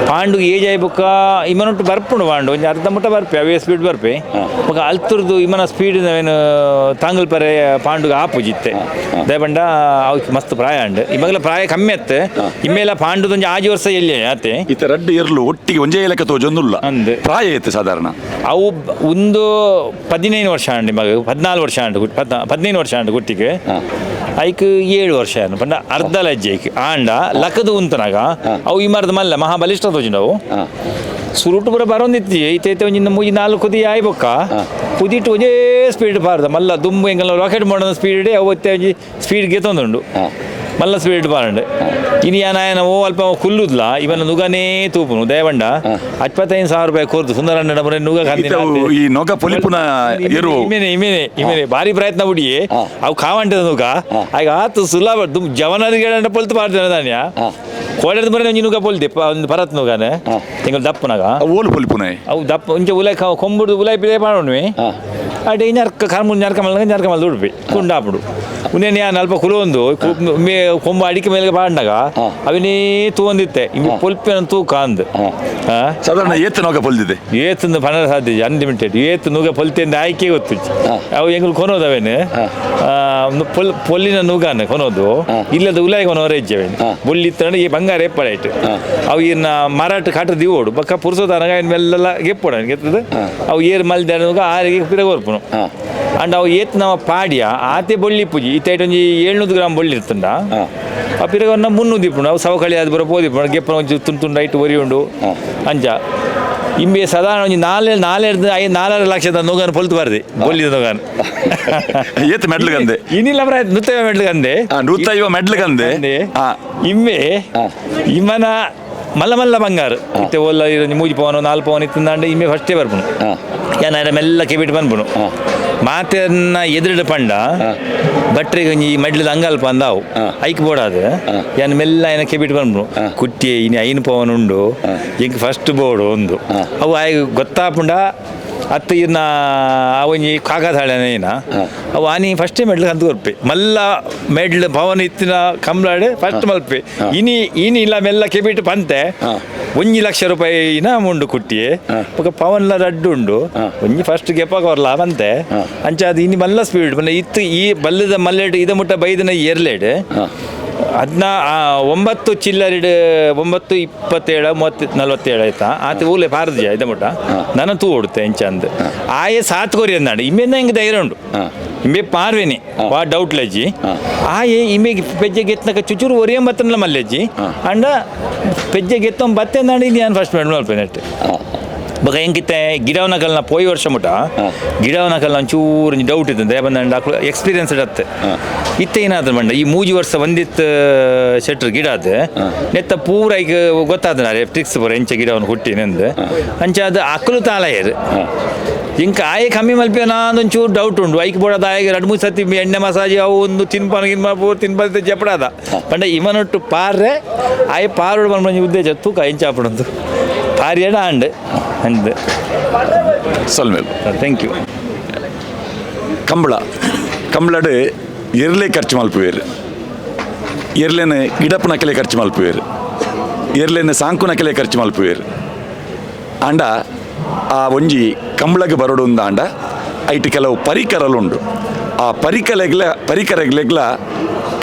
ಪಾಂಡು ಏಜ್ ಐಬೊಕ್ಕ ಇಮ್ಮನೊಟ್ಟು ಬರ್ಪುಂಡು ಪಾಂಡು ಒಂಜಿ ಅರ್ಧ ಮುಟ್ಟ ಬರ್ಪೆ ಅವೇ ಸ್ಪೀಡ್ ಬರ್ಪೆ. ಬೊಕ್ಕ ಅಲ್ತುರ್ದು ಇಮ್ಮನ ಸ್ಪೀಡ್ ಏನು ತಾಂಗಲ್ ಪರೆ ಪಾಂಡುಗೆ ಆಪುಜಿತ್ತೆ ದಯಪಂಡ ಅವು ಮಸ್ತ್ ಪ್ರಾಯ ಅಂಡು ಇಮ್ಮಗಲ ಪ್ರಾಯ ಕಮ್ಮಿ ಅತ್ತೆ ಇಮ್ಮೇಲ ಪಾಂಡುದೊಂಜಿ ಆಜಿ ವರ್ಷ ಎಲ್ಲಿ ಆತೆ. ಇತ್ತ ರಡ್ಡು ಎರ್ಲು ಒಟ್ಟಿಗೆ ಒಂಜೇ ಲೆಕ್ಕ ತೋಜೊಂದುಲ್ಲ. ಅಂದ್. ಪ್ರಾಯ ಇತ್ತು ಸಾಧಾರಣ? ಅವು ಒಂದು 15 ವರ್ಷ ಅಂಡು ಮಗ 14 ವರ್ಷ ಅಂಡು 15 ವರ್ಷ ಅಂಡು ಗುಟ್ಟಿಗೆ ಐಕ್ 7 ವರ್ಷ ಅನ್ನು ಪಂಡ ಅರ್ಧ ಲಜ್ಜೆ ಐಕ್ ಆಂಡ ಲಕ್ಕದು ಉಂತನಾಗ ಅವು ಈ ಮರದ ಮಲ್ಲ ಮಹಾಬಲಿಷ್ಠ ತೋಜಿಂಡವು. ಸುರುಟು ಪೂರ ಬರೋಂದಿತ್ತಿ ಐತೆ ಒಂಜಿ ಮೂಜಿ 4 ಕುದಿ ಆಯ್ ಬೊಕ್ಕ ಕುದಿಟ್ಟು ಒಂಜೇ ಸ್ಪೀಡ್ ಪಾರ್ದ ಮಲ್ಲ ದುಂಬು ಎಂಗಲ್ಲ ರಾಕೆಟ್ ಮಾಡೋದ ಸ್ಪೀಡ್ ಅವು ಒಂಜಿ ಸ್ಪೀಡ್ ಗೆತ್ತೊಂದುಂಡು ಮಲ್ಲ ಸ್ಪೀಡ್ ಪಾರಂಡು. ಇನಿ ಯಾನಾಯನ ಓ ಅಲ್ಪ ಕುಲ್ಲುದ್ಲ ಇವನ ನುಗನೇ ತೂಪುನು ದಯವಂಡ 25,000 ರೂಪಾಯಿ ಕೊರ್ದು ಸುಂದರಣ್ಣ ಮನೆ ನುಗ ಇತ್ತೆ ಅವು ಈ ನೊಗ ಪೊಲಿಪುನ ಎರು ಇಮೇನೆ ಇಮೇನೆ ಇಮೇನೆ ಭಾರಿ ಪ್ರಯತ್ನ ಬಿಡಿಯೇ ಅವು ಕಾವಂಟದ ನುಗ ಆಗ ಆತು ಸುಲಭ ದುಮ್ ಜವನರಿಗೆ ಪೊಲ್ತು ಪಾಡ್ತೇನೆ ದಾನ್ಯ ಕೋಡೆದ ಮನೆ ಒಂಜಿ ನುಗ ಪೊಲ್ದೆ ಒಂದು ಪರತ್ ನುಗಾನೆ ತಿಂಗಳು ದಪ್ಪನಾಗ. ಅವು ಓಲು ಪೊಲಿಪುನ? ಅವು ದಪ್ಪ ಒಂಚೆ ಉಲೈ ಕೊಂಬುಡು ಉಲೈ ಪಿದೆ ಪಾಡೋಣುವೆ ಅಡೆ ನರ್ಕ ಕರ್ಮು ನರ್ಕ ಮಲ್ಲ ನರ್ಕ ಮಲ್ಲ ಉಡುಪಿ ಕುಂಡಾಪುಡು ಉನ್ನೇನು ಯಾನ್ ಅಲ್ಪ ಕುಲೊಂದು ಮೇ ಕೊಂಬು ಅಡಿಕೆ ಮೇಲೆ ಪಾಂಡಾಗ ಅವನೇ ತೂಂದಿತ್ತೆ ಇನ್ನು ಪೊಲ್ಪಿನ ತೂಕ ಅಂದ್. ಸಾಧಾರಣ ಏತ್ ನೊಗ ಪೊಲ್ದಿದೆ? ಏತಂದು ಪನರ ಸಾಧ್ಯ ಅನ್ಲಿಮಿಟೆಡ್ ಏತ್ ನುಗ ಪೊಲ್ತೆಂದು ಆಯ್ಕೆ ಗೊತ್ತು ಅವು ಎಂಗ್ಲು ಕೊನೋದು ಅವೇನು ಪೊಲ್ ಪೊಲ್ಲಿನ ನುಗಾನ ಕೊನೋದು ಇಲ್ಲದ ಉಲಾಯಿ ಕೊನೋರ ಹೆಜ್ಜೆವೇನು ಬುಳ್ಳಿ ಇತ್ತಂದ್ರೆ ಈ ಬಂಗಾರ ಎಪ್ಪಡಾಯ್ತು ಅವು ಇನ್ನ ಮಾರಾಟ ಕಾಟ ದಿವೋಡು ಬಕ್ಕ ಪುರುಸೋದಾನಗ ಇನ್ ಮೇಲೆಲ್ಲ ಗೆಪ್ಪೋಡ ಗೆತ್ತದ ಅವು ಏರ್ ಮಲ್ದೆ ಆರಿಗೆ ಪಿರ ಕೊರ್ಪುನು. ಅಂಡ್ ಅವು ಏತ್ ನಮ್ಮ ಪಾಡ್ಯ ಆತೆ ಬೊಳ್ಳಿ ಪೂಜಿ ಇತ್ತೈಟ್ ಒಂಜಿ 700 ಗ್ರಾಮ್ ಬೊಳ್ಳಿ ಇರ್ತಂಡ ಆ ಪಿರಗನ್ನ 300 ದಿಪ್ಪುಂಡು ಅವು ಸವಕಳಿ ಅದು ಬರೋ ಪೋದಿಪ್ಪುಂಡು ಗೆಪ್ಪನ ಒಂಜಿ ತುಂಡು ತುಂಡು ಐಟ್ ಒರಿ ಉಂಡು. ಅಂಚ ಇಂಬೆ ಸಾಧಾರಣ ಒಂಜಿ ನಾಲೆ ನಾಲೆರ್ದು I 4.5 ಲಕ್ಷದ ನುಗಾನ ಪೊಲ್ತು ಬಾರ್ದಿ ಬೊಲ್ಲಿದ ನುಗಾನ. ಏತ್ ಮೆಡ್ಲ್ ಗಂದೆ? ಇನ್ನಿಲ್ಲ ನೂತೈವ ಮೆಡ್ಲ್ ಗಂದೆ. ನೂತೈವ ಮೆಡ್ಲ್ ಗಂದೆ. ಇಂಬೆ ಇಮ್ಮನ ಮಲ್ಲ ಮಲ್ಲ ಬಂಗಾರ ಇತ್ತೆ ಓಲ್ಲ ಒಂಜಿ ಮೂಜಿ ಪವನ 4 ಪವನ ಇತ್ತಂದಾಂಡ ಇಂಬೆ ಫಸ್ಟೇ ಬರ್ಪುನು ಯಾನಾರ ಮೆಲ್ಲ ಕೆಬಿಟ್ ಬಂದ್ಪುನು ಮಾತೆನ್ನ ಎದುರುಡು ಪಂಡ ಭಟ್ರಿಗೆ ಒಂಜಿ ಮಡ್ಲದ ಅಂಗಲ್ಪ ಅಂದಾವು ಐಕ್ ಬೋಡಾದ ಯಾನ್ ಮೆಲ್ಲ ಏನ ಕೆಬಿಟ್ ಬಂದ್ಪುನು ಕುಟ್ಟಿ ಇನಿ 5 ಪವನ ಉಂಡು ಎಂಕ್ ಫಸ್ಟ್ ಬೋರ್ಡು ಒಂದು ಅವು ಆಯ್ ಗೊತ್ತಾಪುಂಡ ಅತ್ತ ಇರ್ನ ಒಂಜಿ ಕಾಕತಾಳನ ಅವು ಆನಿ ಫಸ್ಟ್ ಮೆಡ್ಲ್ ಕಂತು ಕೊರ್ಪೆ ಮಲ್ಲ ಮೆಡ್ಲ್ ಪವನ್ ಇತ್ತಿನ ಕಂಬ್ಲಾಡ್ ಫಸ್ಟ್ ಮಲ್ಪೆ ಇನಿ ಇನಿ ಇಲ್ಲ ಮೆಲ್ಲ ಕೆಬಿಟ್ ಪಂತೆ 1 ಲಕ್ಷ ರೂಪಾಯಿನ ಉಂಡು ಕುಟ್ಟಿಯೆ. ಬೊಕ ಪವನ್ಲ ರಡ್ಡು ಉಂಡು. ಒಂಜಿ ಫಸ್ಟ್ ಗೆಪ್ಪಾಗ ಬರ್ಲ ಬಂತೆ. ಅಂಚ ಅದು ಇನಿ ಮಲ್ಲ ಸ್ಪೀಡ್ ಮಲ್ಲ ಇತ್ತು. ಈ ಬಲ್ಲದ ಮಲ್ಲೆಡ್ ಇದ ಮುಟ್ಟ ಬೈದನ ಎರ್ಲೇಡ್ ಅದ್ನ ಒಂಬತ್ತು ಚಿಲ್ಲರಿಡ್, 9:27, 30, 47 ಆಯ್ತಾ. ಆತ ಊಲೆ ಪಾರದಿಜ ಇದ ಮುಟ್ಟ. ನನ್ನ ತೂ ಓಡುತ್ತೆ ಎಂಚ ಅಂದ್ ಆಯೆ ಸಾತ್ ಕೊರಿ ಅಂದಾಂಡ. ಇಮ್ಮೆಂದ ಹಿಂಗೆ ಧೈರ್ಯ ಉಂಡು. ಇಂಬೆ ಪಾರ್ವೇನಿ ವಾ ಡೌಟ್ ಲಜ್ಜಿ. ಆಯೆ ಇಮೆಗೆ ಪೆಜ್ಜೆ ಗೆತ್ತನಕ ಚುಚುರು ಒರಿಯಂ ಬತ್ತನಲ ಮಲ್ಲೆಜ್ಜಿ. ಅಂಡ ಪೆಜ್ಜೆ ಗೆತ್ತೊಂಬ ಬತ್ತೆ ಅಂದಾಂಡ ಇಲ್ಲಿ ನಾನು ಫಸ್ಟ್ ಮೆಡಲ್ ಮಲ್ಪೆನೆಟ್. ಬೊಕ ಎಂಕಿತ್ತೆ ಗಿಡವನಕಲ್ನ ಪೋಯಿ ವರ್ಷ ಮುಟ ಗಿಡವನಕಲ್ನ ಒಂಚೂರು ಒಂಜಿ ಡೌಟ್ ಇತ್ತು. ದಯ ಬಂದಂಡ ಅಕ್ಲು ಎಕ್ಸ್ಪೀರಿಯನ್ಸ್ ಅತ್ತೆ. ಇತ್ತೆ ಏನಾದ್ರು ಬಂಡ ಈ 3 ವರ್ಷ ಒಂದಿತ್ತು ಶೆಟ್ರ್ ಗಿಡ ಅದು ನೆತ್ತ ಪೂರ ಈಗ ಗೊತ್ತಾದ ಟ್ರಿಕ್ಸ್ ಪೂರ ಎಂಚ ಗಿಡವನ್ನು ಹುಟ್ಟಿನೆಂದು. ಅಂಚ ಅದು ಅಕ್ಲು ತಾಲಯರು ಇಂಕ ಆಯೆ ಕಮ್ಮಿ ಮಲ್ಪೇನ ಒಂಚೂರು ಡೌಟ್ ಉಂಡು. ಐಕ್ ಬೋಡದ ಆಯೆ ಎರಡು ಮೂರು ಸತಿ ಎಣ್ಣೆ ಮಸಾಜ್ ಅವು ಒಂದು ತಿನ್ಪಾನ ಗಿನ್ಪ ಪೂರ ತಿನ್ಪ ಜಪಡಾದ ಪಂಡ ಇವನೊಟ್ಟು ಪಾರ್ರೆ ಆಯೆ ಪಾರೋಡು ಬಂದ ಉದ್ದೇಶ ತೂಕ ಎಂಚಾಪುಡಂದು ಪಾರಿಯಡ ಅಂಡ್ ಅಂದ್. ಸೊಲ್ಮೆಲ್. Thank you. Kambala. ಕಂಬಳಡ್ ಎರ್ಲೆ ಖರ್ಚು ಮಲ್ಪುವೇರು, ಎರ್ಲೆನ ಗಿಡಪ್ಪನಕಲೆ ಖರ್ಚು ಮಲ್ಪುವೇರು, ಎರ್ಲೆನ ಸಾಂಕುನಕಲೆ ಖರ್ಚು ಮಲ್ಪುವೇರು. ಆಂಡ ಆ ಒಂಜಿ ಕಂಬಳಗ್ ಬರೋಡು ಅಂಡ ಐಟ್ ಕೆಲವು ಪರಿಕರಲುಂಡು. ಆ ಪರಿಕಲೆಗ್ಲ ಪರಿಕರಗ್ಲೆಗ್ಲ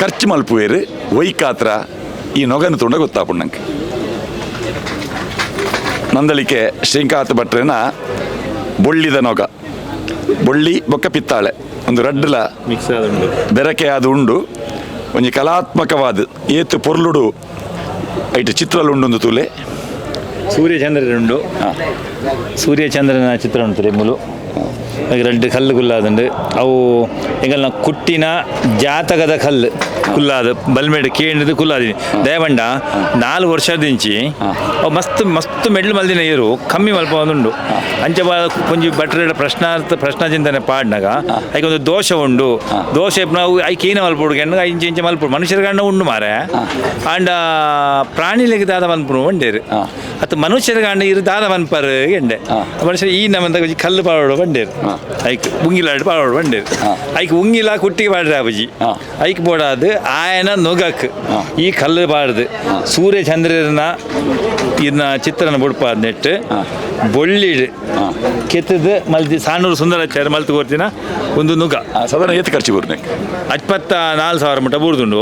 ಖರ್ಚು ಮಲ್ಪುವೇರು. ಒಯ್ಕಾತ್ರ ಈ ನೊಗನ ತುಂಡ ಗೊತ್ತಾಪುಂಡು ನಂಗೆ. ನಂದಳಿಕೆ ಶ್ರೀಕಾಂತ್ ಭಟ್ರೆನ ಬೊಳ್ಳಿದ ನೊಗ. ಬೊಳ್ಳಿ ಬೊಕ್ಕ ಪಿತ್ತಾಳೆ ಒಂದು ರಡ್ಡುಲ ಮಿಕ್ಸ್ ಆದುಂಡು. ಬೆರಕೆ ಅದು ಉಂಡು. ಒಂಜಿ ಕಲಾತ್ಮಕವಾದ ಏತು ಪೊರ್ಲುಡು ಐಟ್ ಚಿತ್ರಲುಂಡು ತೂಲೆ. ಸೂರ್ಯಚಂದ್ರನುಂಡು. ಸೂರ್ಯಚಂದ್ರನ ಚಿತ್ರ ಉಂಟು ಮುಲು. ರಡ್ಡು ಕಲ್ಲು ಕುಲ್ಲಾದುಂಡು. ಅವು ಎಂಗಲ್ನ ಕುಟ್ಟಿನ ಜಾತಕದ ಕಲ್ಲು ಕುಲ್ಲಾದ ಬಲ್ಮೇಡ್ ಕೇಂದ್ರದ ಕುಲ್ಲಾದಿನಿ. ದಯವಂಡ 4 ವರ್ಷದಿಂಚಿ ಅವು ಮಸ್ತ್ ಮಸ್ತ್ ಮೆಡ್ಲು ಮಲ್ದಿನ ಏರು ಕಮ್ಮಿ ಮಲ್ಪ ಒಂದುಂಡು. ಅಂಚ ಒಂಜಿ ಭಟ್ರೆಡ ಪ್ರಶ್ನಾರ್ಥ ಪ್ರಶ್ನಾ ಚಿಂತನೆ ಪಾಡ್ನಾಗ ಐಕ್ ಒಂದು ದೋಷ ಉಂಡು. ದೋಷ ನಾವು ಐಕ್ ಏನ ಮಲ್ಪೊಡು ಕೆಂಡ ಇಂಚ ಇಂಚ ಮಲ್ಪೊಡು. ಮನುಷ್ಯರ ಗಂಡ ಉಂಡು ಮಾರೆ. ಆಂಡ ಪ್ರಾಣಿಲೆಗ್ ದಾದ ಮನ್ಪುನು ಬಂಡೇರು ಅತ್ತ ಮನುಷ್ಯರ ಗಂಡ ಇರು ದಾದ ಮನ್ಪರು ಎಂಡೆ. ಮನುಷ್ಯರು ಈ ನಮ್ಮಂತ ಒಂಜಿ ಕಲ್ಲು ಪಾಡೋಡು ಬಂಡೇರು. ಐಕ್ ಉಂಗಿಲಾಡ್ ಪಾಡೋಡು ಬಂಡೇರು. ಐಕ್ ಉಂಗಿಲ ಕುಟ್ಟಿಗೆ ಪಾಡ್ರೆ ಅಬುಜಿ. ಐಕ್ ಬೋಡಾದು ಆಯನ ನುಗಕ್ ಈ ಕಲ್ಲು ಪಾಡ್ದು ಸೂರ್ಯ ಚಂದ್ರನ ಇದನ್ನ ಚಿತ್ರನ ಬುಡ್ಪಾದ್ ನೆಟ್ಟು ಬೊಳ್ಳಿಡ್ ಕೆತ್ತದ ಮಲ್ತಿ ಸಾನೂರು ಸುಂದರಾಚಾರ್ಯ ಮಲ್ತು ಕೊರ್ತಿನ ಒಂದು ನುಗ. ಸಾಧಾರಣ ಏತ್ ಖರ್ಚು ಬೂರ್ನೆ? 24,000 ಮುಟ್ಟ ಬೂರ್ದುಂಡು.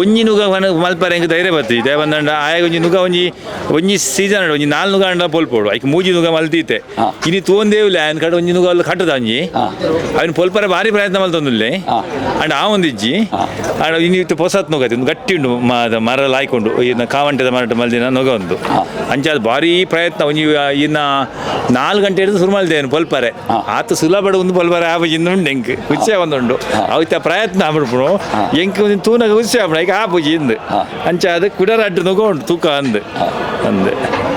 ಒಂಜಿ ನುಗ ಮಲ್ಪರೆ ಎಂಕ್ ಧೈರ್ಯ ಬತ್ತಿ. ದೇವಂದಂಡ ಆಯ ಒಂಜಿ ನುಗ ಒಂಜಿ ಒಂಜಿ ಸೀಸನ್ ಒಂಜಿ ನಾಲ್ ನುಗ ಅಂಡ ಪೊಲ್ಪೋಡು. ಐಕ್ ಮೂಜಿ ನುಗ ಮಲ್ತೀತೆ. ಇನಿ ತೂಂದೇವಿಲ್ಲ. ಆಯನ ಕಡೆ ಒಂಜಿ ನುಗ ಅಲ್ಲಿ ಕಟ್ಟದ ಒಂಜಿ ಅವನು ಪೊಲ್ಪರೆ ಭಾರಿ ಪ್ರಯತ್ನ ಮಲ್ತೊಂದುಲ್ಲೆ. ಅಂಡ ಆ ಒಂದಿಜ್ಜಿ. ಆಂಡ ಇನಿ ಇತ್ತು ಪೊಸತ್ ನುಗ ಒಂದು ಗಟ್ಟಿ ಉಂಡು. ಮರ ಲಾಯ್ಕೊಂಡು ಇನ್ನು ಕಾವಂಟದ ಮರ ಮಲ್ದಿನ ನುಗ ಒಂದು. ಅಂಚ ಅದು ಭಾರಿ ಪ್ರಯತ್ನ. ಒಂಜಿ ಇನ್ನ 4 ಗಂಟೆ ಹಿಡಿದು ಶುರು ಮಲ್ದೇನು ಪೊಲ್ಪರೆ. ಆತ ಸುಲಭ ಒಂದು ಪೊಲ್ಪರೆ ಆಪ ಇಂದು ಉಂಡು. ಎಂಕ್ ಉಚ್ಚೆ ಒಂದುಂಡು. ಅವಿತ ಪ್ರಯತ್ನ ಆಬಿಡ್ಪುನು. ಎಂಕ್ ಒಂದು ತೂನಗ ಉಚ್ಚೆ ಆಪುಣ. ಈಗ ಆಪುಜಿ ಇಂದು. ಅಂಚ ಅದು ಕುಡರ ಅಡ್ಡು ನುಗ ಉಂಟು ತೂಕ ಅಂದು ಅಂದೆ.